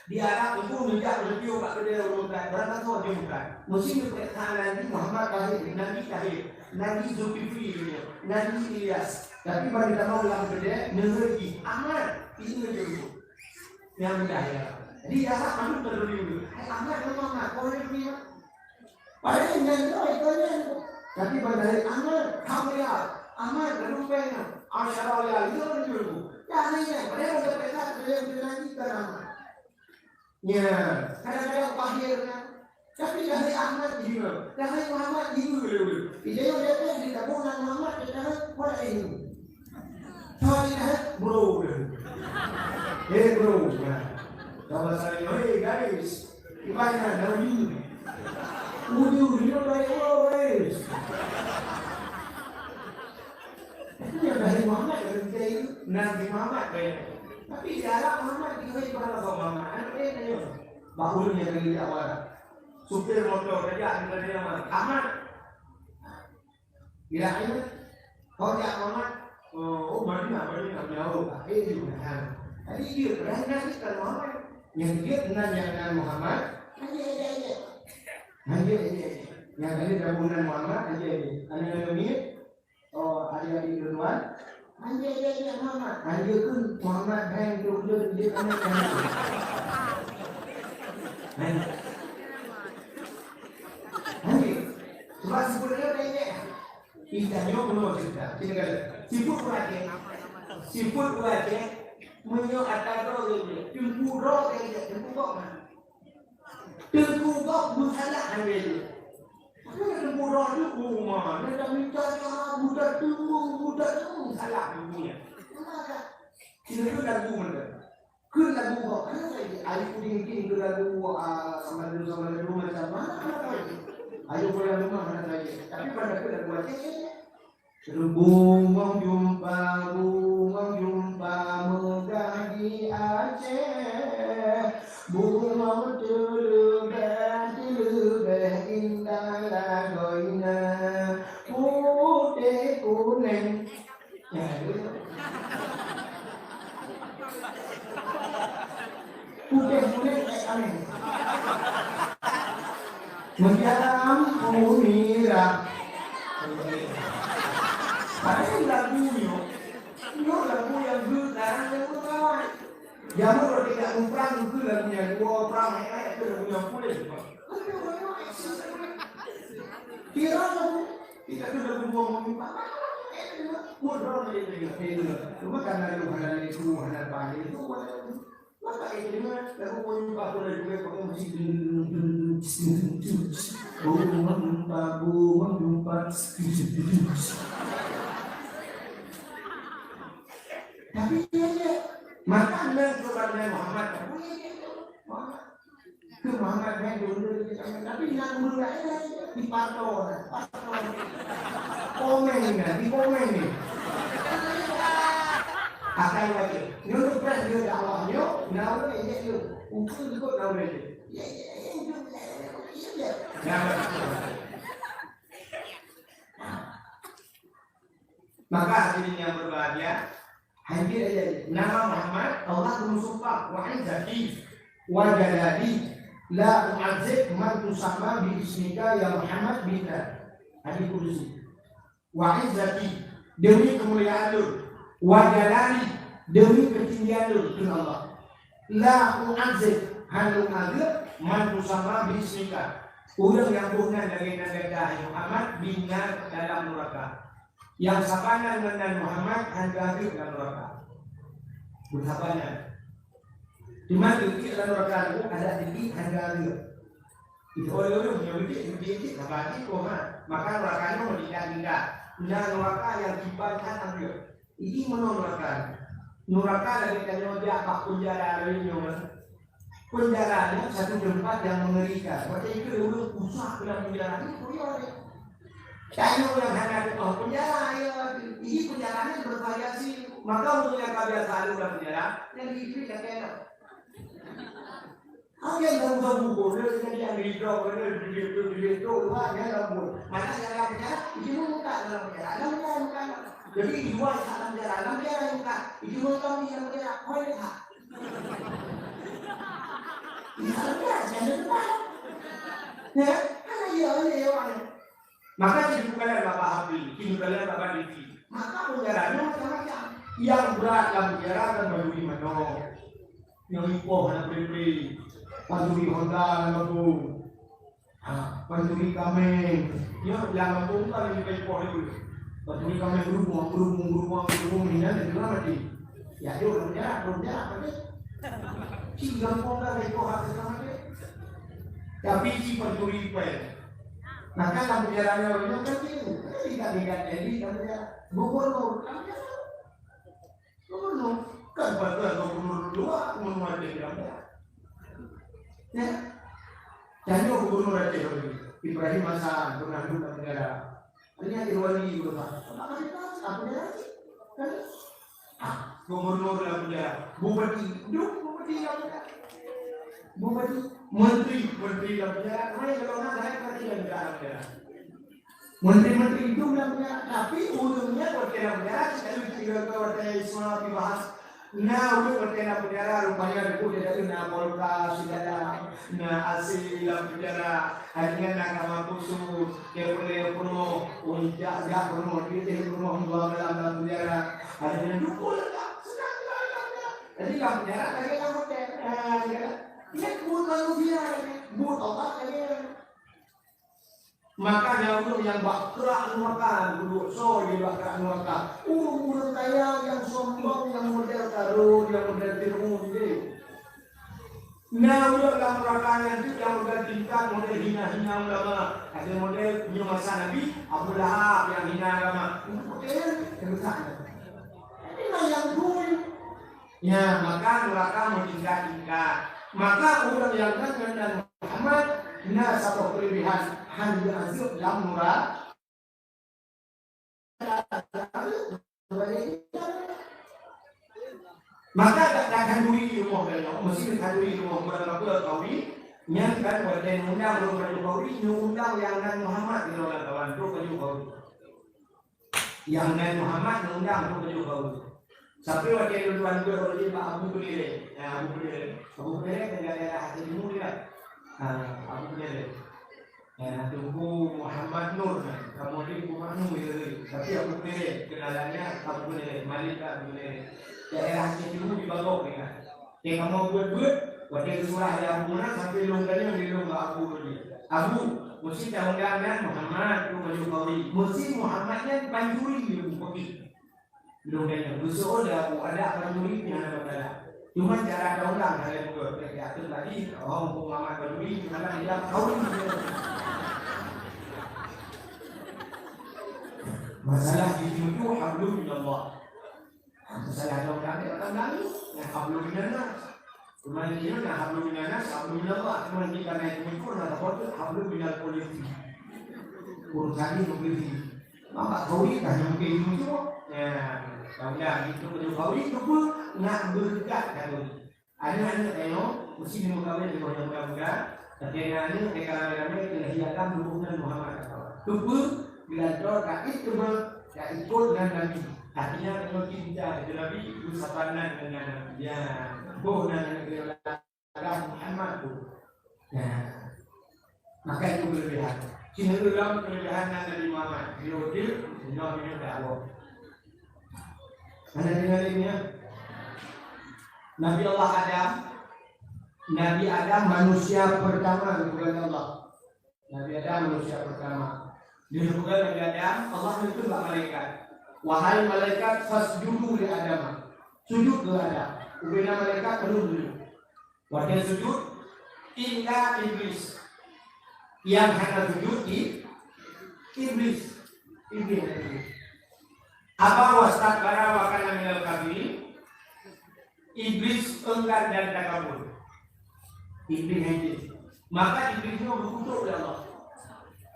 Di Arab Teungku neujak meunyoe bak keudè ureueng meukat, barangkasoe jeuem meukat. Meusti neupeureksa Nabi Muhammad lahé, Nabi lahé, Nabi Zulkifli, Nabi Ilyas. Tapi ban geutamong lam keudè, neuhôi jih Ahmad, ieu jeuem. Nyang mudah ya. Jadi, ya, Ahmad tu terlalu dulu. Hai, Ahmad, nama Ahmad? Kau ni punya. Padahal nyan tu, itu nyan tu. Tapi pada hari Ahmad, kamu ya, Ahmad, lalu pengen. Asyara ya, itu kan dulu. Ya, ni ya, padahal dah dekat, dia yang lagi kan Ahmad. Ya, kadang-kadang pahir kan. Tapi dari Ahmad juga, dari Muhammad juga dulu. Dia yang dia kan di kampung Muhammad, dia kan, mana ini? Soalnya, bro, dulu. Eh, bro, nah. Kalau saya, hey, guys, gimana? How are you? Would you, you know, like, oh, guys. Itu yang dari Muhammad, dari kita itu, Nabi Muhammad, kayak. Tapi di Arab Muhammad, kita itu kalau Muhammad, anak dia, dia. Bahulnya dari awal. Supir motor, kerja, kerja, Ahmad. Bila ini, kau jak Muhammad, oh, oh, Madinah, Madinah, jauh, tak, eh, di mana? Jadi dia, kerana kita Muhammad. Yang dia kenal, yang kenal Muhammad, aja, aja, aja. Aja, aja, aja. Yang tadi dah kenal Muhammad, aja, aja. Anak-anak ni, oh, adik-adik duluan. Aja, aja, aja, Muhammad. Aja ke Muhammad, hai, duduk, duduk, duduk, anak, anak. Hai. Hai. Sebab sebelum dia, dia, dia. Itanyoe bunoe cerita. Sini kali. Siput ureueng Aceh. Siput ureueng Aceh. Meunyoe ata droe lé, teungku droe lé, teungku gok na. Teungku gok meusalah hana lé. Tapi teungku droe tu, oh, ma, na dah minta ya, budak tu, budak tu, salah teungku nyan. Maka, sini tu lagu mana? Keu lagu bak mana saja? Ayu Udin Udin keu lagu, ah, sama dulu, sama dulu macam mana, mana tahu? Ayu pulang rumah mana saja? Tapi pada keu lagu Aceh. Bungong jumpa, bungong jumpa megah di Aceh. Bungong teuleubeh, teuleubeh indah lagoina. Putih kuning. Putih-putih kayak kami. Macam lampu merah. Padahal lagu nyoe, nyoe lagu nyang geuh, sekarang nyang geuh kawan. Jameun roti jak muprang, itu lagu nyang dua prang, eh, eh, itu lagu nyang puléh. Kira lagu, kita tu lagu dua mau muprang. Cuma karena lu hana itu, hana pandai itu, maka itu lagu mau muprang, aku lagi boleh pakai musik. Bungong jumpa, bungong jumpa. Tapi dia, dia makan dan kepada Muhammad. Muhammad. Ke Muhammad kan dulu, tapi nak guru lain di pato, pato. Komen ni, di komen ni. Akan baca. Nyuruh press dia dakwah nyo, nawe injek dia. Untuk ikut nawe dia. Ya, ya, ya, ya, ya, ya. Nah, maka hadirin yang berbahagia, hadir aja. Nama Muhammad, Allah bersumpah, "Wa izzati, wa jalali, la u'adzib man tusamma bi ismika ya Muhammad bin." Hadis kudusi. "Wa izzati," demi kemuliaan Lôn, "wa jalali," demi ketinggian Lôn, kheun Allah. "La u'adzib," hana Lôn azab, "man tusamma bi ismika," ureueng nyang boh nan lagèe nan gata, hai Muhammad, "binnar," dalam nuraka. Nyang saban nan ngon nan Muhammad hana geuazab lam nuraka. Beusaban nan. Cuma tiep-tiep lam nuraka tu ada tiep hana geuazab. Itu oleh-oleh punya tiep-tiep saban tiep koma. Maka nuraka nyoe meutingkat-tingkat. Na nuraka nyang kiban that anggeuet. Ini meunoe nuraka. Nuraka lagèe tanyoe jak bak penjara lagèe nyoe. Penjara ni satu tempat yang mengerikan. Watèe ikeu ureueng usah keu lam penjara ni, peue ya? Tanyoe nyang hana teupeue penjara, ya. Jadi penjara ni bervariasi. Maka ureueng nyang ka biasa adu lam penjara, nyang diikeu nyang kena. Akhé ganggu-ganggu, boleh jadi yang ridho, boleh duit tu, duit tu, luar dia ganggu. Mana yang dalam penjara, itu muka dalam penjara, dalam penjara bukan. Jadi luar dalam penjara, dalam penjara bukan. Itu muka di dalam penjara, kau lihat. Di dalam penjara, jangan lupa. Ya, karena dia boleh orang. Maka jadi bukan Bapak Habib, jadi bukan Bapak Diki. Maka penjaranya macam-macam. Yang berat dalam penjara kan baju lima dong. Nyang ipoh hana bri-bri. Pancuri honda lam gampông. Ha, pancuri kaméng. Nyoe lam gampông kan nyang ipoh itu. Pancuri kaméng, beurubung, beurubung, beurubung, beurubung, hingga dia kena mati. Ya, yuk, lam penjara, lam penjara, mati. Cik gampông kan ipoh hak kena mati. Tapi cik pancuri pèng. Maka lam penjara nyoe, nyoe kan cik. Tingkat-tingkat jadi lam penjara. Gubernur, lam penjara. Gubernur, kan bantuan gubernur luar, gubernur Aceh bilang dah. Ya. Tanya gubernur Aceh tadi, Ibrahim Hasan, pernah duduk dalam penjara. Ini Irwandi dulu, Pak. Apa kata, apa dia lagi? Kan? Ah, gubernur dalam penjara. Bupati, duduk bupati dalam penjara. Bupati, menteri, menteri dalam penjara. Mana kalau nak, saya perhatikan dalam penjara. Menteri-menteri itu bilang punya, tapi ureueng nyan watèe lam penjara, selalu cerita watèe Isma dibahas. Na ureueng watèe lam penjara, rupanya debu dia tadi na kulkas di dalam, na A C lam penjara. Akhirnya na kamar khusus, dia boleh penuh, uncak jak penuh, dia boleh penuh dua malam lam penjara. Akhirnya dukun lengkap, senang tinggal lam penjara. Jadi lam penjara lagi lam hotel. Ah, dia kata, "Ini buat manusia, buat Allah lagi." Maka nyang ureueng nyang bak krak nuraka, geuduek soe di bak krak nuraka. Ureueng-ureueng kaya nyang sombong, nyang model Karun, nyang model Fir'aun nyan. Na ureueng lam nuraka nyan teuk nyang model tingkat, model hina-hina ulama. Ada model nyoe masa Nabi, Abu Lahab nyang hina agama. Untuk pakaian, yang besar. Tapi nyang dulu. Ya, maka nuraka meutingkat-tingkat. Maka ureueng nyang nan ngon Muhammad na saboh keuleubehan, han geuazeueb lam nuraka. Maka dak, dak khanduri rumoh geutanyoe, meusti khanduri rumoh geutanyoe, khanduri, nyan kan watèe undang ureueng baju khanduri, nyoe undang nyang nan Muhammad di dalam kawan tu baju khanduri. Nyang nan Muhammad nundang tu baju kau. Sampai watèe lôn tuan guru lôn bak Abu Hurairah. Ya, Abu Hurairah. Abu Hurairah tinggal daerah Aceh Timur juga. Ha, Abu Hurairah. Ya, Teungku Muhammad Nur kan. Kamu ni Teungku Muhammad Nur ya. Tapi Abu Hurairah kenalannya Abu Hurairah, Malik Abu Hurairah. Daerah Aceh Timur di Bagok dia. Teuka kamoe beuet-beuet, watèe geusurah lé Abu Munas, sampoe lôn tanyong lé lôn bak Abu Rodi. "Abu, meusti taundang nyan Muhammad, tu baju khanduri. Meusti Muhammad nyan pancuri ilmu fikih." Lôn tanyong, "Geuseuôt lé Abu, adak pancuri pih hana masalah. Cuma cara taundang hana beutôi." Teuka teuh tadi, oh, Muhammad pancuri, cuma hana ilmu khanduri. Masalah jih nyoe hablum minallah. Masalah nyoe kan, kan, kan, nyang hablum minannas. Cuma nyoe na hablum minannas, hablum minallah. Cuma di kana itu pun na hablum minal polisi. Urusan ini polisi. Nampak kau ni dah nyampe itu semua. Ya, kau dah itu baju kau itu pun nak berdekat kau ni. Aneuk-aneuk tanyoe meusti meukawen di bawah muda-muda, tapi aneuk-aneuk teuka ramé-ramé keuneuk hiakan tuboh nan Muhammad. Keupeue? Geulantoe ka ikut, ka ikut ngon Nabi. Artinya, tanyoe cinta keu Nabi, beusaban nan ngon Nabi. Ya, boh nan ngon Muhammad tu. Ya. Maka itu kelebihan. Cina ulang kelebihan Nabi Muhammad. Dia udah, dia udah dakwah. Mana dengar ini ya? Nabi Allah Adam, Nabi Adam manusia pertama di Allah. Nabi Adam manusia pertama. Di Nabi Adam, Allah itu bak malaikat. Wahai malaikat, fasjudu li Adam. Sujud keu Adam. Ubena malaikat belum sujud. Watèe sujud, illa Iblis. Nyang hana sujud, i-, Iblis. Iblis hana sujud. Aba wastakbara wa kana minal kafirin. Iblis enggan dan takabur. Iblis hana sujud. Maka Iblis nyoe geukutok lé Allah.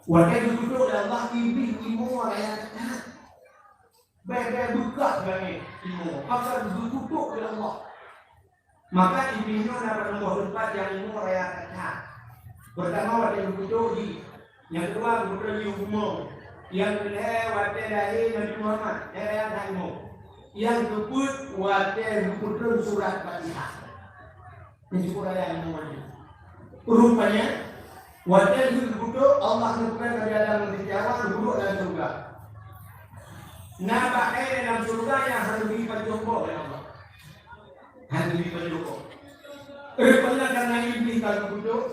Watèe geukutok lé Allah, Iblis imo raya that. Bèk-bèk beukah lagèe imo. Pasal geukutok lé Allah. Maka Iblih nyoe na padum boh teumpat nyang ilmu raya that. Peurtama watée geupeujok jih, nyang keudua geupeutreun jih u bumoe, nyang keulhée watée lahé Nabi Muhammad, nyang raya that ilmu. Nyang keupeuet watée geupeutreun surat Fatihah. Nyang cukup raya ilmu nyan. Rupanya, watée lheueh geupeudok, Allah geupeugah Nabi Adam ngon Siti Hawa geuduek lam syeuruga. Na bak kayée lam syeuruga nyang hana geubri pajoh boh lé Allah. Hana geubri pajoh boh. Rupanya karena Iblih ka geupeudok,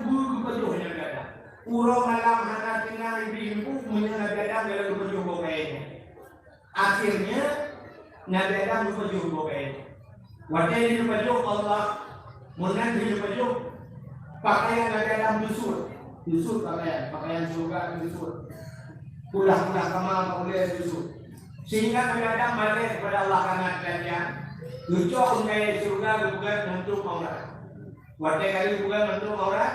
geupajoh Nabi Adam. Uroe malam hana teunang Iblih muphom meunyoe Nabi Adam galak geupajoh boh kayée nyan. Akhirnya, Nabi Adam geupajoh boh kayée. Watée geupajoh Allah, meunan geupajoh, pakaian Nabi Adam geusuet. Geusuet pakaian, pakaian syeuruga geusuet. Ulah-ulah kama bak ulée geusuet. Sehingga Nabi Adam malée kepada Allah karena kecacian. Geucok kayée syeuruga geupeugah mantong aurat. Watée ka geupeugah mantong aurat,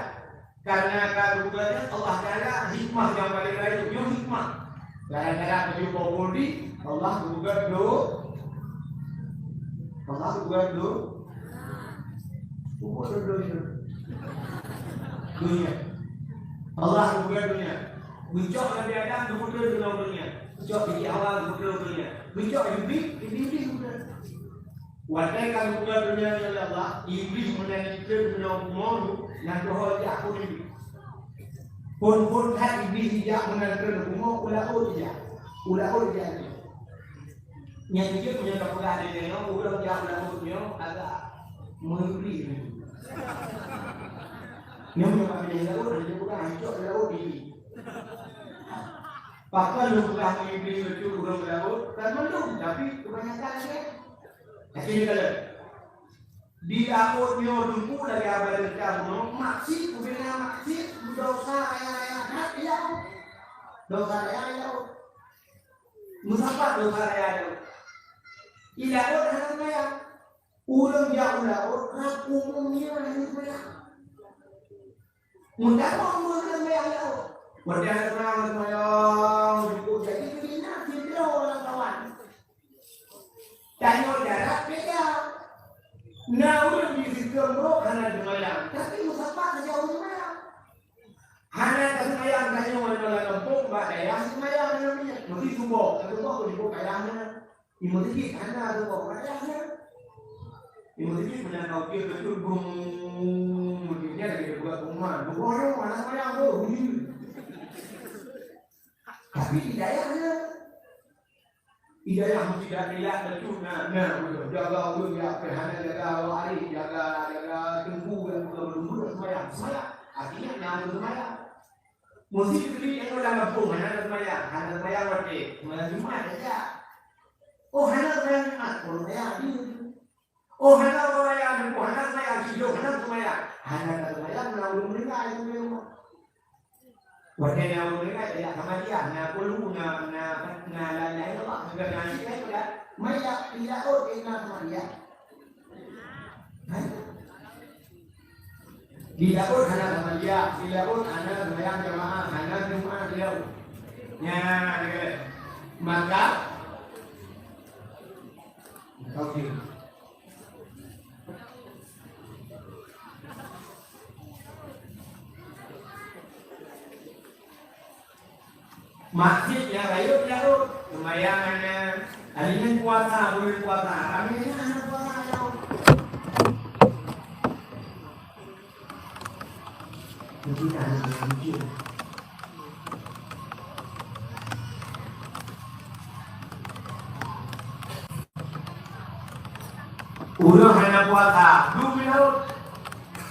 karena ka geupeugah Allah Taala hikmah nyang paleng rayeuk, nyoe hikmah. Gara-gara pajoh boh kayée, Allah geupeugah do-, Allah geupeugah do-, geupeugah donya. Donya. Allah geupeugah donya. Geucok Nabi Adam geupeugah donya. Geucok Siti Hawa geupeugah donya. Geucok Iblih, Iblih geupeugah. Watée ka geupeugah donya nyoe lé Allah, Iblih meunan jitreun meunan u bumoe, na teuho jak phon Iblih. Phon-phon that Iblih jijak meunan treun u bumoe, u laôt jijak. U laôt jijak. Nyan jeuet meunyoe tapeugah lé nyoe, ureuëng jak u laôt nyoe agak meuri. Nyoe meunyoe ka pinah laôt, hana jipeugah, jicok u laôt Iblih. Pakon lôn peugah ngon Iblih bacut ureuëng u laôt? Kan mandum, tapi kebanyakan lagée Akhé nyoe ka lheueh. Di laôt nyoe teungku lagée haba teuka bunoe, maksiet, ubena maksiet, desya raya-raya that di laôt. Desya raya di laôt. Meusapat desya raya di laôt. Di laôt hana seumayang. Ureuëng jak u laôt rab umum nyan hana seumayang. Meutamong ureuëng seumayang di laôt. Watée hana seumayang, seumayang, jadi keubiet na sidroe lam kawan. Tanyoe darat beda. Na ureuëng di sigoe brok hana seumayang, tapi meusapat saja ureuëng seumayang. Hana taseumayang tanyoe lam gampông, bak dayah seumayang lam minyeuk. Meusi suboh, ka suboh pun jipok dayah na. Di meuseujid hana suboh, bak dayah na. Di meuseujid meunan ka ukeue beutôi, bum, meuseujid lagée buka pengumuman. Suboh nyoe hana seumayang, bum, bunyi. Tapi di dayah na. Di dayah meusidak ilak bacut na, na, jaga ureuëng jak pih hana jaga awak arif, jaga, jaga teungku nyang buka meulumbur seumayang, seumayang. Artinya na ureuëng seumayang. Meusi keubiet nyang lam gampông hana seumayang, hana seumayang watée, seumayang Jumat saja. Oh, hana seumayang Jumat, oh, seumayang dia. Oh, hana seumayang, oh, hana seumayang sidroe, hana seumayang. Hana seumayang na ureuëng meuninggai di rumah. Watée na ureuëng laén jak Samadiyah, na Qulhu, na, na, na la ilaha illallah, na ngaji, na ibadat. Mayat di laôt, eh, na Samadiyah. Hai? Di laôt hana Samadiyah, di laôt hana seumayang jamaah, hana Jumat di laôt. Nyan, maka, oke. Maksiet nyang rayeuk di laôt, seumayang hana, hari nyan puasa, buleuen puasa, ramé nyan hana puasa di laôt. Jadi, hana mikir. Ureuëng hana puasa, duek di laôt.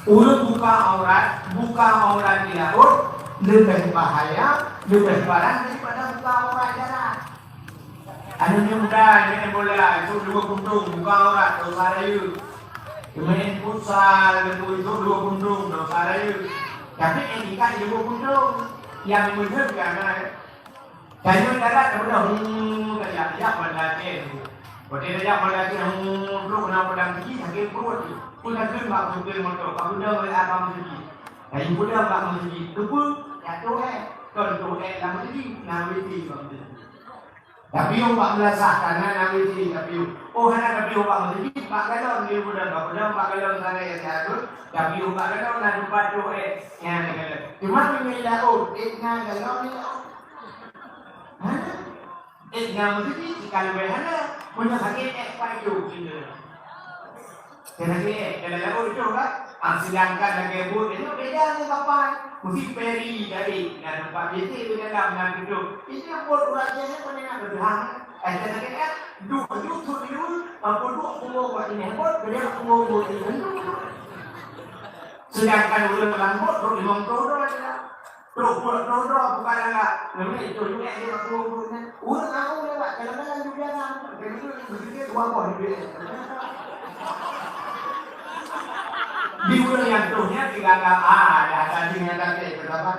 Ureuëng buka aurat, buka aurat di laôt, leubeh bahaya, leubeh parah daripada buka aurat di darat. Aneuk nyang muda, nyang bola, itu dua puntông, buka aurat, dosa rayeuk. Main futsal, itu dua puntông, dosa rayeuk. Tapi nyang ikat dua puntông, nyang meunyeuk ka na. Tanyoe darat ka peugah, hmm, tajak, jak Banda Aceh. Watée tajak Banda Aceh, hmm, trok na padang sigi, sakét pruet. Peue takheun bak sopir moto, ka peudong lé abang sigi. Tanyoe peudong bak sigi, keupeue? Jak toilet. Kon toilet lam sigi, na W C lam sigi. Tapiôh bak meulasah, kana na WC tapiôh. Oh, hana tapiôh bak meuseujid, bak galon di gudang, bak gudang, bak galon sana ya, sihat tu. Tapiôh bak galon na teumpat troh ék. Nyan galon. Cuma meunyoe laôt, ék na galon ni laôt. Hana. Ék na meuseujid, sikali bèk hana. Meunyoe sakét, ék pajoh. Kena ke, kena laôt itu kan. Ah, sedangkan lagèe bot itu beda dengan kapal. Mesti feri tadi. Nah, tempat biasa di dalam, nah, gitu. Ini bot urang jahat mana nak berhang. Eh, kena ke, eh, dua juta dulu, apa dua puluh buat ini, bot, beda puluh buat ini. Sedangkan urang dalam bot, dua lima puluh dolar saja. Trok buat droe-droe bukan galak. Namanya itu juga dia aku bukan. Urang aku lewat, kadang-kadang juga kan. Kadang-kadang juga dua boh dia. Di urang nyang troh nyan dianggap, ah, dah tadi nyang tadi berapa?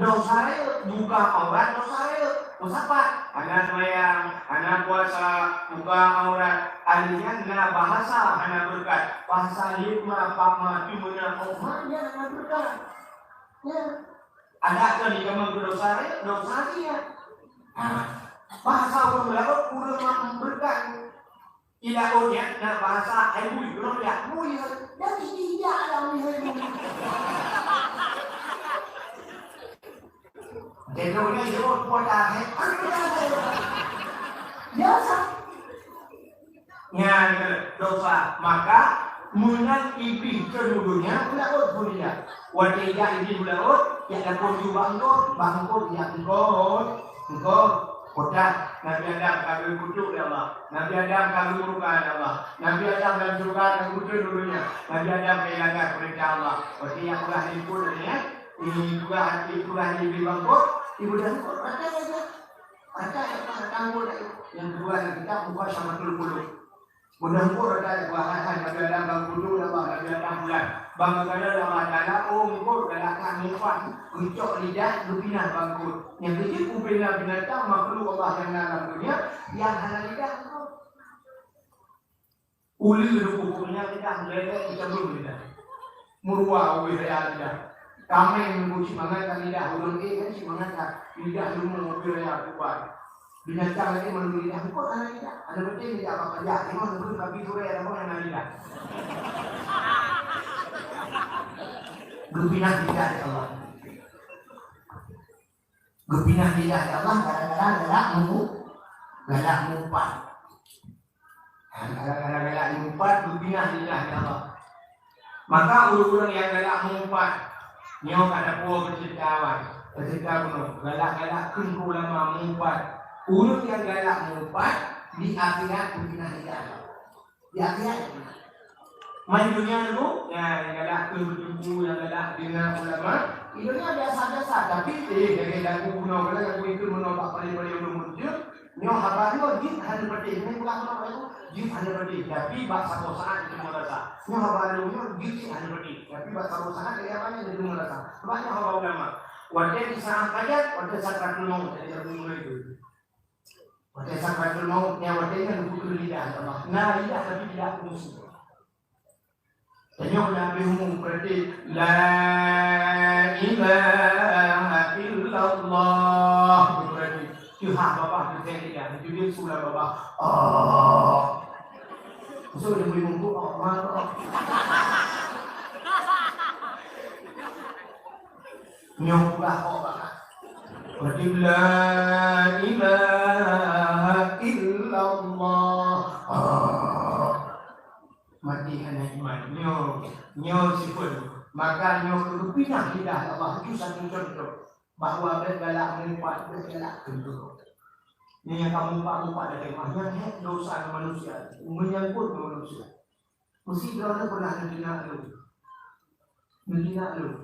Dosa raya, buka aurat dosa raya. Dosa apa? Hana semayang, hana puasa, buka aurat. Akhirnya na bahasa hana berkat. Bahasa lima, pama, cuma na, oh, hanya hana berkat. Ya. Ada kan di kamar berdosa, ya? Dosa dia. Nah, bahasa urang laôt, urang mak berkat. Tidak urang nak bahasa, hai bui, urang dia, bui, ya. Dan tidak ada bui, hai bui. Dia tahu dia jawab kuat dah, hai. Biasa. Nyan dosa. Maka meunan Iblih keu dudonya, bulaôt bulia. Watèe jak Iblih bulaôt, jak dapur ju bangkot, bangkot jak bangkot, bangkot. Kotak, Nabi Adam ka geukutuk lé Allah. Nabi Adam ka geumurka lé Allah. Nabi Adam dan syurga dan geukutuk dudonya. Nabi Adam ka ilanggar peurintah Allah. Watèe jak peugah lé likot nyan, ipeugah, ipeugah lé Iblih bangkot, ipeugah bangkot, ratai aja. Ratai apa? Ratai bangkot. Nyang keudua, dalam kitab Mukhasyafatul Qulub. Mudah-mudahan ada buah hati Nabi Adam bang kudu Allah, Nabi Adam bulan. Bang kata Allah Taala, oh, engkau galak mumpat, geucok lidah, geupinah bangkot. Nyang keujeuet ubena binatang makhluk Allah nyang na lam dunia, nyang hana lidah engkau. Uleue pokoknya lidah, lelek kita belum lidah. Meuruwa ubé raya lidah. Kaméng nunggu cit mangat ka lidah, ureueng éh kan cit mangat ka lidah leumo ubé raya kupat. Binatang laén meunurot lidah, engkot hana lidah. Hana penting lidah apa kerja, memang nunggu kabi sore ada pun hana lidah. Geupinah lidah di Allah. Geupinah lidah di Allah gara-gara galak mu-, galak mumpat. Gara-gara galak mumpat, geupinah lidah di Allah. Maka ureueng-ureueng nyang galak mumpat, nyoe ka tapuwoe keu ceurita awai, keu ceurita bunoe, galak-galak kheun keu ulama mumpat. Ureueng nyang galak mumpat, di akhirat geupinah lidah Allah. Di akhirat. Man dunia tu, ya, nyang galak keu beuteumpu, nyang galak deungoe ulama, di dunia biasa-biasa, tapi, eh, lagèe lagu bunoe, lagèe lagu itu bunoe bak paléng-paléng ulôn muncul, nyoe haba nyoe jeuet hana peudeh, nyoe bukan haba nyoe jeuet hana peudeh, tapi bak saboh saat jeuet meurasa. Nyoe haba lôn nyoe jeuet hana peudeh, tapi bak saboh saat lagèe apa nyoe jeuet meurasa. Sebab nyoe haba ulama. Watèe di saat hajat, watèe sakratul maut, jadi lagu mulai tu. Watèe sakratul maut, nyan watèe nyan geupeukreuh lidah Allah. Na lidah tapi tidak fungsi. Tanyoe na habéh umu, berarti la ilaha illallah. Berarti teuhah babah teuntèe lidah, judul sura babah. Oh. Maksud dia boleh mungkuk, oh, mana? Nyoe peugah kok bak. Berarti la ilaha illallah. Ah. Mati hana iman. Nyoe, nyoe sifeuet. Maka nyoe keu geupinah lidah Allah. Itu satu contoh. Bahwa bèk galak mumpat, bèk galak kheun keu. Nyoe nyang ka mumpat-mumpat dari mah. Nyang hèk dosa manusia. Menyangkut ngon manusia. Meusi droeneuh peunah neujina lôn. Neujina lôn.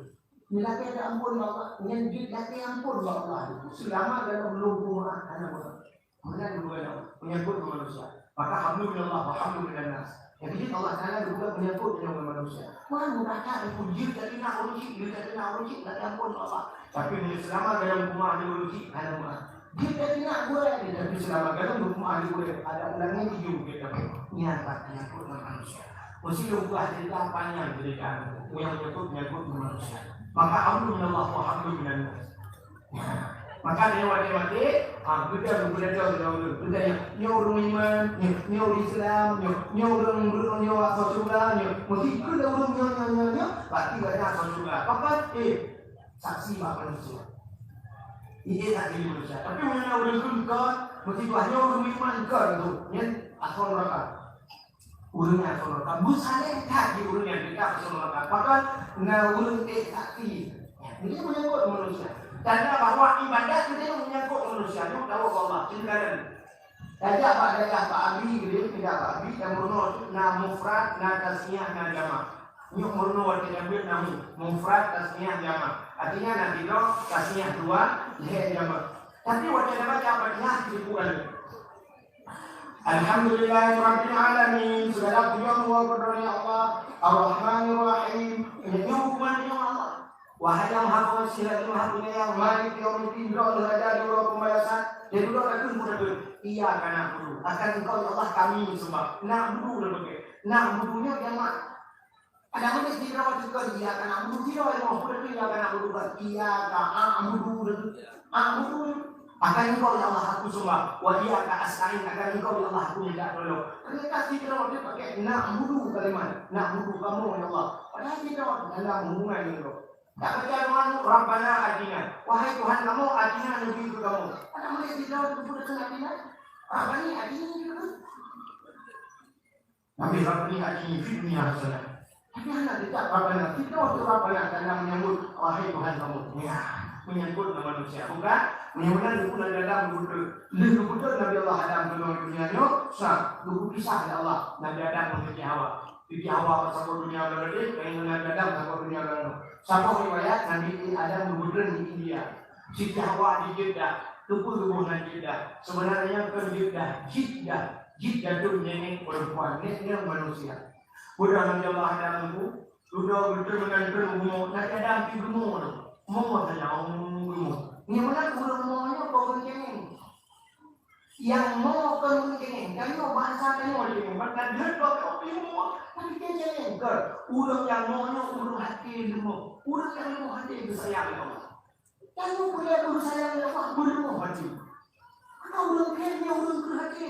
Neulakèe ampôn bak Allah, nyan jeuet lakèe ampôn bak Allah. Seulama dalam lôn peumaáh hana meunan. Meunan geupeugah Allah, menyangkut ngon manusia. Maka hablum minallah wa hablum minannas. Nyang jeuet Allah Taala geupeugah menyangkut ngon manusia. Wan mudah that jeuet tatina ureueng chik, jeuet tatina ureueng chik, lakèe ampôn bak Allah. Tapi meunyoe seulama dalam peumaáh ureueng chik, hana meuáh. Jeuet tatina gurèe, tapi seulama dalam peumaáh gurèe, ada ulangan tujoh jeuet tapeugah. Nyan pat menyangkut ngon manusia. Meusi lôn peugah ceurita panyang ceurita, nyang menyangkut-nyangkut ngon manusia. Maka hablum minallah wa hablum minannas. Maka lewat-lewat, Ha, geutanyoe, geutanyoe, geutanyoe, geutanyoe. Nyoe ureueng iman, nyoe, nyoe ureueng Islam, nyoe, nyoe ureueng, ureueng nyoe asoe syeuruga, nyoe. Meusti keu ureueng nyoe, nyoe, nyoe, nyoe, berarti geutanyoe asoe syeuruga. Pakon? Eh, saksi bak manusia. Iya, saksi manusia. Tapi meunyoe ureueng kheun kon, meusti tuah nyoe ureueng iman kon tu. Nyan asoe neuraka. Ureueng nyang asoe neuraka, beusaleh that di ureueng nyang teuka asoe neuraka. Pakon? Na ureueng ék saksi. Jadi menyangkut manusia. Tanda bahwa ibadat itu menyangkut manusia. Nyoe tahu Allah. Tinggalan. Tajak bak daerah Pak Abi, dia tidak Pak Abi, dan meurunoe na mufrad, na tasniah, na jamak. Nyoe meurunoe watée tabeuet na mu-, mufrad, tasniah, jamak. Artinya na sidroe, tasniah dua, lhée jamak. Tapi watée tabaca Fatihah, dibuka. Alhamdulillahirabbil alamin. Segala puji dan syukur kepada Allah. Ar-Rahmanir Rahim. Nyoe hukuman nyoe Allah. Wahai Yang Maha Pengasih lagi Maha Penyayang, Maliki Yaumiddin, Droe leuh raja di uroe pembalasan. Jadi droe takheun, takheun, "Iyyaka na'budu." Akan Engkau ya Allah kami sembah. Na'budu leuh beuke. Na'budu nyoe jamak. Ada meunan sidroe teukon, "Iyyaka na'budu," sidroe nyang meupeue "Iyyaka na'budu," bukan "Iyyaka a'budu," a'budu. Akan Engkau ya Allah aku sembah. "Wa iyyaka asta'in," akan Engkau ya Allah aku minta tolong. Ternyata sidroe dia pakai "na'budu" kalimat. "Na'budu" kamoe ya Allah. Padahal sidroe dalam hubungan dengan Engkau. Tak baca doa tu, "Rabbana atina." Wahai Tuhan kamoe, "atina," neubri keu kamoe. Ada meunan sidroe teupeu deungon "atina." "Rabbani atina" juga. Nabi Rabbani atina fid dunya hasanah. Tapi hana teutab Rabbana, sidroe tu Rabbana karena menyambut, "Wahai Tuhan kamoe." Ya, menyangkut ngon manusia. Bukan? Meunyoe meunan, Nabi Adam geubeudôh. Lheueh geubeudôh Nabi Allah Adam keunoe dunia nyoe, sa, geupeupisah lé Allah. Nabi Adam ngon Siti Hawa. Siti Hawa saboh dunia uroe nyoe, laén ngon Nabi Adam saboh dunia uroe nyoe. Saboh riwayat, Nabi Adam geubeudôh di India. Siti Hawa di Jeddah. Teupeu geuboh nan Jeddah. Sebenarnya bukan Jeddah, Jiddah. Jiddah tu nenek perempuan, nenek manusia. Udah Nabi Allah Adam tu, udah betul dengan tu umur, Nabi Adam pi geumo tu. Mo saja, oh, geumo. Ni mana ureueng mo nyoe kok ureueng kengeng? Nyang mo kon ureueng kengeng, tanyoe bahasa tanyoe ureueng kengeng. Bahkan jeuet kok kok pi mo, tapi kengeng ke? Ureueng nyang mo nyoe ureueng hati leumoh. Ureueng nyang leumoh hati beusayang lé Allah. Tanyoe peureulée beusayang lé Allah, beuleumoh hati. Maka ureueng kengeng nyoe ureueng kreueh hati.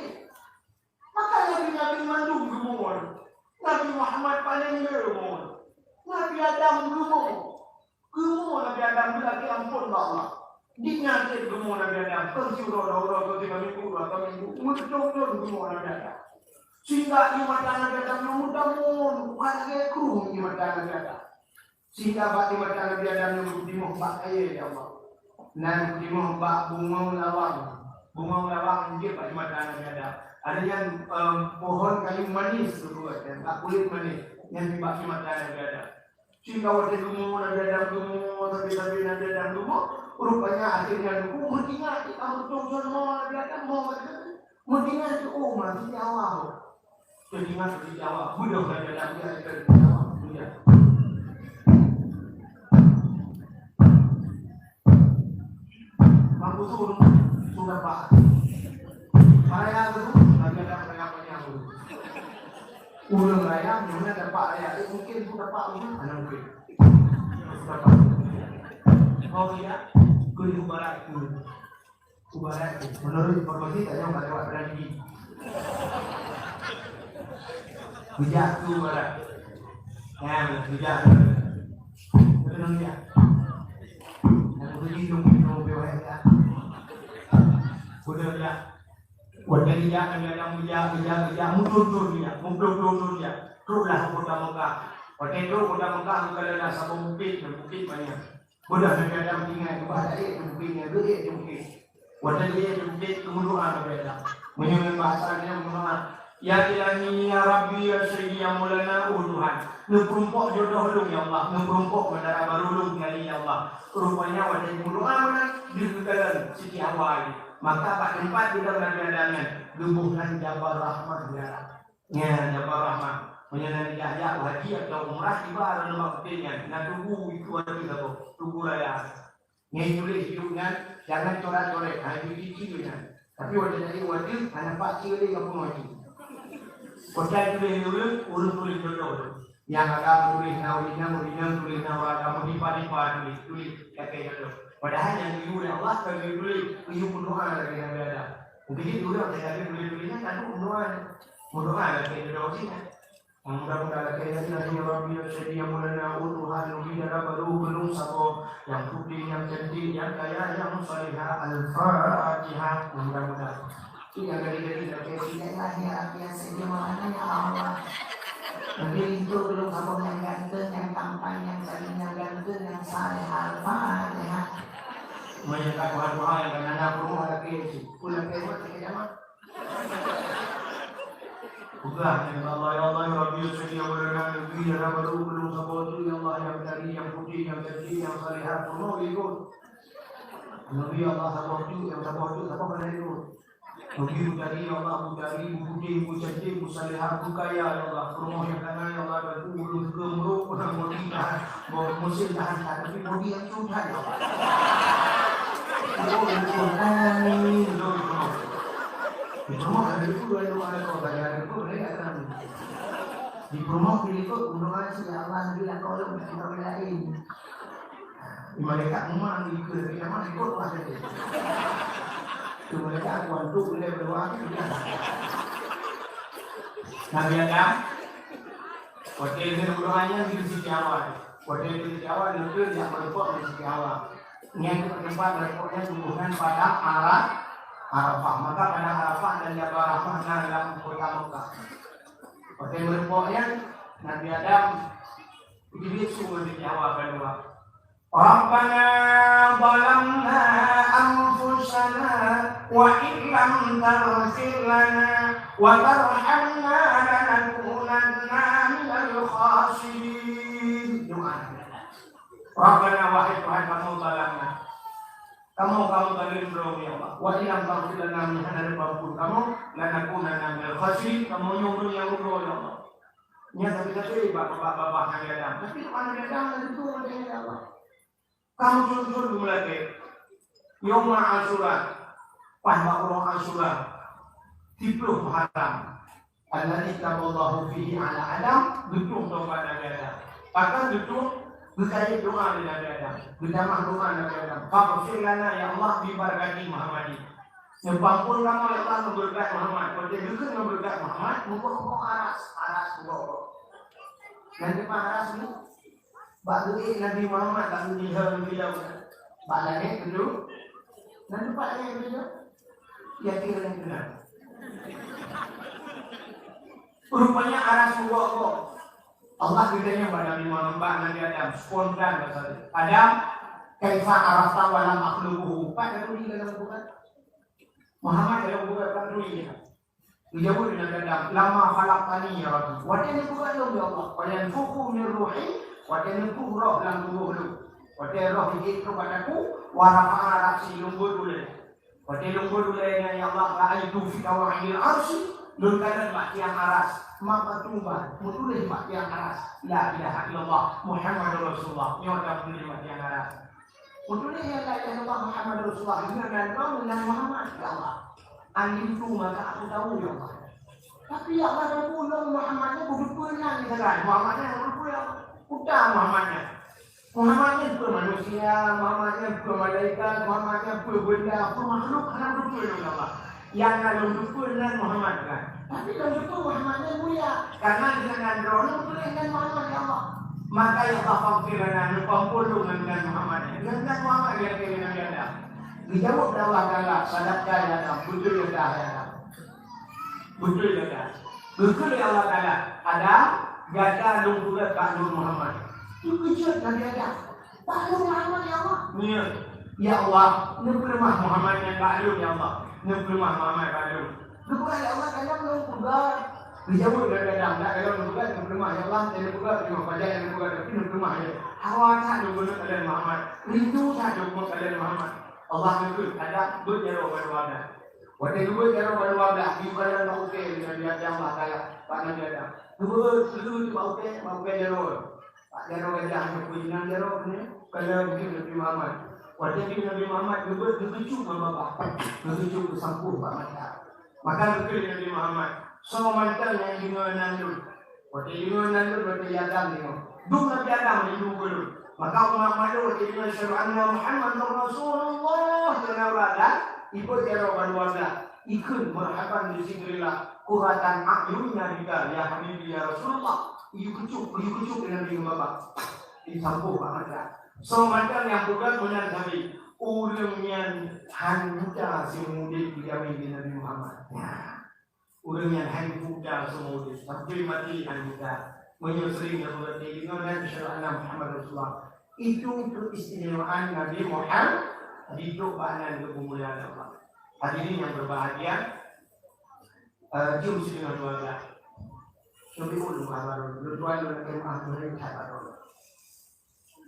Maka nabi-nabi mandum geumoe. Nabi Muhammad paleng le geumoe. Nabi Adam geumoe. Geumoe Nabi Adam geulakée amphon bak Allah. Di na cit geumoe Nabi Adam, kon siuroe dua uroe, kon tiga minggu, dua minggu, meuthon-thon geumoe Nabi Adam. Sehingga di mata Nabi Adam nyoe meutamong, bukan lagée krueng di mata Nabi Adam. Sehingga bak di mata Nabi Adam nyoe geutimoh bak kayée, ya Allah. Nan geutimoh bak bungoe lawang. Bungoe lawang jeuet bak di mata Nabi Adam. Ada nyan, em, pohon kayu manis, geupeugah, dan bak kulét manis, nyan bak di mata Nabi Adam. Sehingga watée geumo Nabi Adam geumo, sabe-sabe Nabi Adam geumo, rupanya akhirnya geumo meuingat, "Kamoe teuntèe mo Nabi Adam, mo Nabi Adam." Meuingat, "Oh, ma, Siti Hawa." Teuingat Siti Hawa, beudôh Nabi Adam, dia kata Siti Hawa, dia. Mampu turun, sudah, Pak. Raya tu, Nabi Adam raya panjang tu. Ureueng raya, mana dapat raya? Eh, mungkin tu dapat ureueng, mana mungkin? Dapat. Oh, iya. Kulit barat tu. Kulit barat tu. Menurut informasi, tak jauh kat lewat berani. Bijak tu barat. Kan, bijak tu. Tapi nang bijak. Nang bijak tu, bijak tu, bijak tu. Kulit bijak. Watèe geujak, Nabi Adam geujak, geujak, geujak, meuthôn-thôn geujak, meuthôn-thôn geujak. Troklah u kota Mekah. Watèe trok kota Mekah, geukalon na saboh bukét, dan bukét banyak. Beudôh Nabi Adam teuingat, bah, ék di bukét nyan, geuék di bukét. Watèe geuék di bukét, geumeudoa Nabi Adam. Meunyoe ngon bahasa nyan geumeudoa, "Ya Ilahi, ya Rabbi, ya Sayyidi, ya Maulana, oh Tuhan, neupeurumpok jodoh lôn, ya Allah, neupeurumpok ngon dara barô lôn kali, ya Allah." Rupanya watèe geumeudoa meunan, geukalon Siti Hawa lé. Maka bak teumpat geudong Nabi Adam nyan, geuboh nan Jabal Rahmah di dalam. Nyan, Jabal Rahmah. Meunyoe na jak-jak haji atau umrah, tiba lam nibak bukét nyan, na tugu itu haji saboh, tugu raya. Nyan tuléh hidup nyan, jangan coret-coret, ha, itu ciri nyan. Tapi watèe jadi wajib, hana nampak ciri lé ngon haji. Watèe tuléh ureueng, ureueng tuléh jodoh. Nyang agam tuléh na ureueng inong, ureueng inong tuléh na ureueng agam, meulimpah-limpah tuléh, tuléh lakèe jodoh. Padahai nyang geuyue lé Allah ka geuyue tuléh, geuyue meudoa lagèe Nabi Adam. Mungken jih ureueng nyang ka geuyue tuléh nyan ka meudoa, meudoa lagèe Nabi Adam. Mudah-mudahan lagèe nyan, ya Rabbi, ya Sayyidi, ya Maulana, oh Tuhan, bri dara barô keu lôn saboh nyang putéh, nyang cantik, nyang kaya, nyang salihah. Al-Fatihah. Mudah-mudahan. Nyang gadi-gadi lagèe singoh lah, ya Rabbi, ya Sayyidi, ya Maulana, ya Allah. Bri lôn saboh nyang ganteng, nyang tampan, nyang saleh, nyang ganteng, nyang saleh. Al-Fatihah. Meunyoe ka tuha-tuha nyang ka na peurumoh lagèe nyan, pun lagèe nyan, lagèe nyan. Peugah, ya Allah, ya Allah, ya Rabbi, ya Sayyidi, ya Maulana, neubri dara barô keu lôn saboh teuk, ya Allah, nyang tari, nyang putéh, nyang cantik, nyang salihah, peurumoh ikot. Neubri, ya Allah, saboh teuk, nyang saboh teuk, saboh hana ikot. Neubri beutari, ya Allah, beutari, beuputéh, beucantik, beusalihah, beukaya, ya Allah. Peurumoh nyang ka na, ya Allah, dan ureueng keu meurok, ureueng bodi tahan, bo-, meusén tahan, tapi bodi nyang cot that, ya Allah. Oh, ya Allah, amin. Di peurumoh ada dua, ada dua, ada dua, ada dua, ada dua. Di peurumoh di likot, ureueng asyik, ya Allah, neubri lakoe lôn, bukan ureueng laén. Di malaikat memang ikut, tapi nama ikut lah saja. Tu malaikat aku hantu boleh berdoa ke dia. Nabi Adam, watèe dia berdoa nyan di Siti Hawa. Watèe di Siti Hawa, dia tu dia meureumpok di Siti Hawa. Nyan tempat meureumpok nyan tumbuhan padang Ara-, Arafah. Maka padang Arafah dan Jabal Rahmah na lam kota Mekah. Watèe meureumpok nyan, Nabi Adam Iblih su ngon Siti Hawa keuluwa. Rabbana zalamna anfusana wa illam taghfir lana wa tarhamna lanakunanna minal khasirin. Doa. Rabbana, wahai Tuhan kamoe, zalamna. Kamoe, kamoe zalém droe, ya Allah. Wa illam taghfir lana, meunyo hana neupeuampôn kamoe, lanakunanna minal khasirin, kamoe nyoe ureueng nyang rugoe, ya Allah. Nyan tapi-tapi bak babah-babah Nabi Adam. Tapi bak Nabi Adam na geuteupeue lé Allah. Kamoe jujur geumeulakèe. Yauma Asyura, paih bak uroe Asyura, siplôh Muharram. Alladzi taballahu fihi ala Adam, geutueng tobat Nabi Adam. Pakon geutueng? Geukayém doa lé Nabi Adam. Geutamah doa Nabi Adam. Faghfir lana ya Allah bi barakati Muhammadin. Neupeuampôn kamoe, ya Allah, ngon beureukat Muhammad. Watèe geukheun ngon beureukat Muhammad, meugoh-goh aras, aras meugoh-goh. Nyan teuma aras nyoe, bak geuék Nabi Muhammad, bak geulihe ngon bidau. Bak langèt beutôi. Nyan teuma langèt beutôi. Yakin langèt beutôi. Rupanya aras meugoh-goh. Allah geutanyong bak Nabi Muhammad, bak Nabi Adam, spontan bahasa dia. "Adam, kaifa arafta wa lam akhluquhu?" Pat ka turi dalam Quran? Muhammad dalam Quran pat ka turi. Geujaweueb lé Nabi Adam, "Lamma khalaqtani ya Rabbi." Watèe neupeubuet lôn, ya Allah. "Wa yanfukhu min ruhi," watèe neupeubuet roh lam tuboh lôn. Watèe roh jijak keu bak aku, "wa rafa'a ra'si," lôn beuet ulèe. Watèe lôn beuet ulèe nyan, ya Allah, ra'aitu fi qa'ril arsy, lôn kalon bak tiang aras, maktuban, meutuléh bak tiang aras, "La ilaha illallah Muhammadur Rasulullah." Nyoe ka meutuléh bak tiang aras. Meutuléh nyan, "La ilaha illallah Muhammadur Rasulullah." Nyoe nan droe nan Muhammad, ya Allah. Alimtu ma la a'lamu, ya Allah. Tapi ya Allah, dan ulôn Muhammad nyan beutôi nan sagai. Muhammad nyan beutôi, ya Allah. Peue Muhammad nyan? Muhammad nyan peue manusia, Muhammad nyan peue malaikat, Muhammad nyan peue benda, peue makhluk, hana beutôi lôn Allah. Nyang na lôn beutôi nan Muhammad kan. Tapi lôn beutôi Muhammad nyan mulia. Karena dengan droeneuh beutôi nan Muhammad, ya Allah. Maka ya Allah, faghfir lana, neupeuampôn lôn ngon nan Muhammad nyan. Ngon nan Muhammad nyan keu Nabi Adam. Geujaweueb lé Allah Taala, "Sadaqta ya Adam, beutôi gata ya Adam." Beutôi gata. Geukheun lé Allah Taala, "Adam, gata lôn peugöt bak Nur Muhammad." Teukeujot Nabi Adam. "Bak Nur Muhammad, ya Allah?" "Nyo." "Ya Allah, neupeuleumah Muhammad nyan bak lôn, ya Allah. Neupeuleumah Muhammad bak lôn." Geupeugah lé Allah Taala, "Lôn peugöt." Geujaweueb Nabi Adam, "Dak, lôn peugöt, neupeuleumah, ya Allah, neupeuleumah, pajan neupeuleumah, tapi neupeuleumah, ya. Hawa that lôn keuneuk kalon Muhammad. Rindu that lôn keuneuk kalon Muhammad." Allah geukheun, "Adam, beuet jaroe bandua blah." Watèe geubeuet jaroe bandua blah, geuyue kalon bak ukèe Nabi Adam, Allah Taala, bak Nabi Adam. Geubeuet, geubeuet bak ukèe, bak ukèe jaroe. Bak jaroe gajah nyoe, peue nan jaroe nyoe, kalon Nabi Muhammad. Watèe Nabi Muhammad geubeuet, geukeucok ngon babah. Geukeucok, geusampôh bak mata. Maka geukheun Nabi Muhammad, "Soe mantong nyang deungö nan lôn?" Watèe deungö nan lôn, watèe Adam deungö. "Dum Nabi Adam rindu keu lôn." Maka umat mandum watée deungoe asyhadu anna Muhammadar Rasulullah, keunoe bak dan ipeujaro bandua blah. Ikheun marhaban bi zikrillah, qurratan a'yunina bika ya habibi ya Rasulullah. Iyue keucok, iyue keucok deungon Nabi ngon babah. Disampôh bak mata. Soe mantong nyang peugah meunan sabe, ureuëng nyan hana buta siumu udeb dijamin lé Nabi Muhammad. Ureuëng nyan hana buta siumu udeb, sampoe maté hana buta. Meunyoe sering tapeugah deungon nan asyhadu anna Muhammadar Rasulullah. Itu keistimewaan Nabi Muhammad, diduek bak nan geupeumulia Allah. Hadirin yang berbahagia, eh, jeuem sideungoe dua blah. Cuba ulun haba lôn, lôn tuan lôn lakée meu'ah, lôn that bak droe.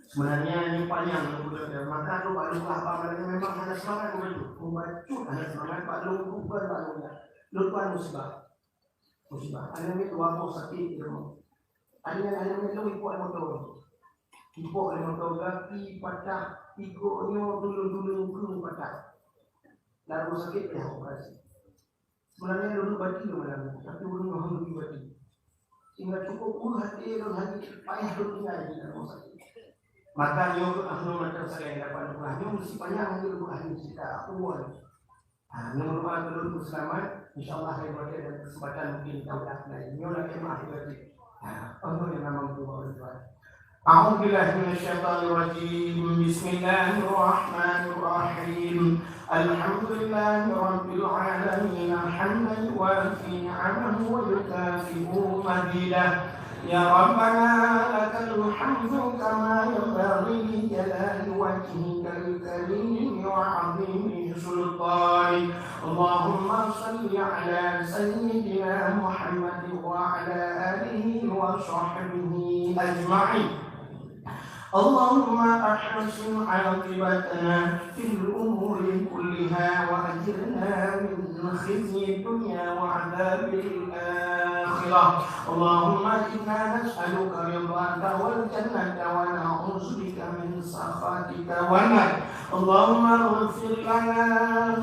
Sebenarnya ini panjang lôn peugah, maka lôn bak lôn haba malam nyoe memang hana seumangat lôn bacut. Lôn bacut hana seumangat bak lôn, bukan bak lôn. Lôn tuan musibah. Musibah. Aneuk miet dua boh sakét di rumoh. Aneuk, aneuk miet lôn ipok lé moto. Ipok lé moto, gaki patah, igoe nyoe dulun-dulun keueng patah. Lam rumoh sakét payah operasi. Sebenarnya lôn bati lôn malam nyoe, tapi ulôn mohon leubeh bati. Sehingga cukup meuh até lôn, hana payah lôn tinggai di rumoh sakét. Maka nyoe keuh lôn mantong sagai dapat lôn peugah. Nyoe meusti panyang lagée lôn peugah nyoe cerita, aku buat. Ha, nyoe doa keu lôn peuseulamat, insya Allah lain watée dan kesempatan mungkin kita udah lain. Nyoe lakée meu'ah berarti. Ha, Allah yang Maha Mampu, Allah Tuhan. أعوذ بالله من الشيطان الرجيم. بسم الله الرحمن الرحيم. الحمد لله رب العالمين، حمدا يوافي نعمه ويكافئ مزيده. يا ربنا لك الحمد كما ينبغي لجلال وجهك الكريم وعظيم سلطانك. اللهم صل على سيدنا محمد وعلى آله وصحبه أجمعين. اللهم أحسن عاقبتنا في الأمور كلها وأجرنا من خزي الدنيا وعذاب الآخرة. اللهم إنا نسألك رضاك والجنة ونعوذ بك من سخطك والنار. اللهم اغفر لنا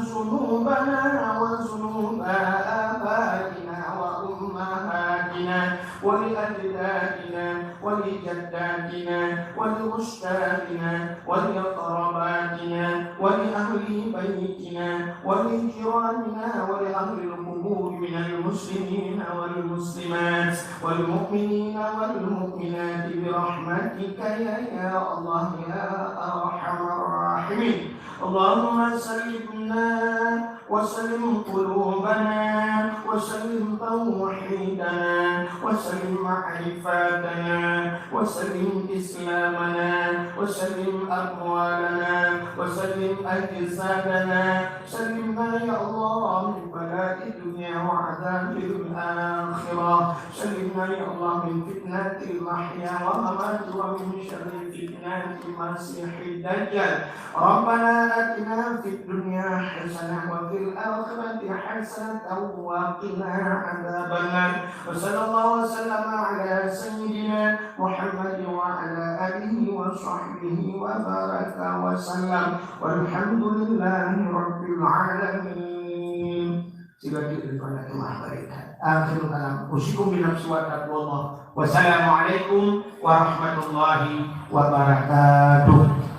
ذنوبنا وذنوب آبائنا وأمهاتنا ولأجدادنا ولجداتنا ولأستاذنا ولأقربائنا ولأهل بيتنا ولجيراننا ولأهل القبور من المسلمين والمسلمات والمؤمنين والمؤمنات برحمتك يا، يا الله يا أرحم الراحمين. اللهم سلمنا وسلم قلوبنا وسلم توحيدنا وسلم معرفتنا وسلم إسلامنا وسلم أموالنا وسلم أجسادنا. سلمنا يا الله من بلاء الدنيا وعذاب الآخرة. سلمنا يا الله من فتنة المحيا والممات ومن شر فتنة المسيح الدجال. ربنا آتنا في الدنيا حسنة وفي الآخرة حسنة وقنا عذاب النار. وصلى الله وسلم على سيدنا محمد وعلى آله وصحبه وبارك وسلم. والحمد لله رب العالمين. Sibagoe daripada teuma barékat. Akhirul kalam. Usikum binafsi wa taqwallah. Wassalamualaikum warahmatullahi wabarakatuh.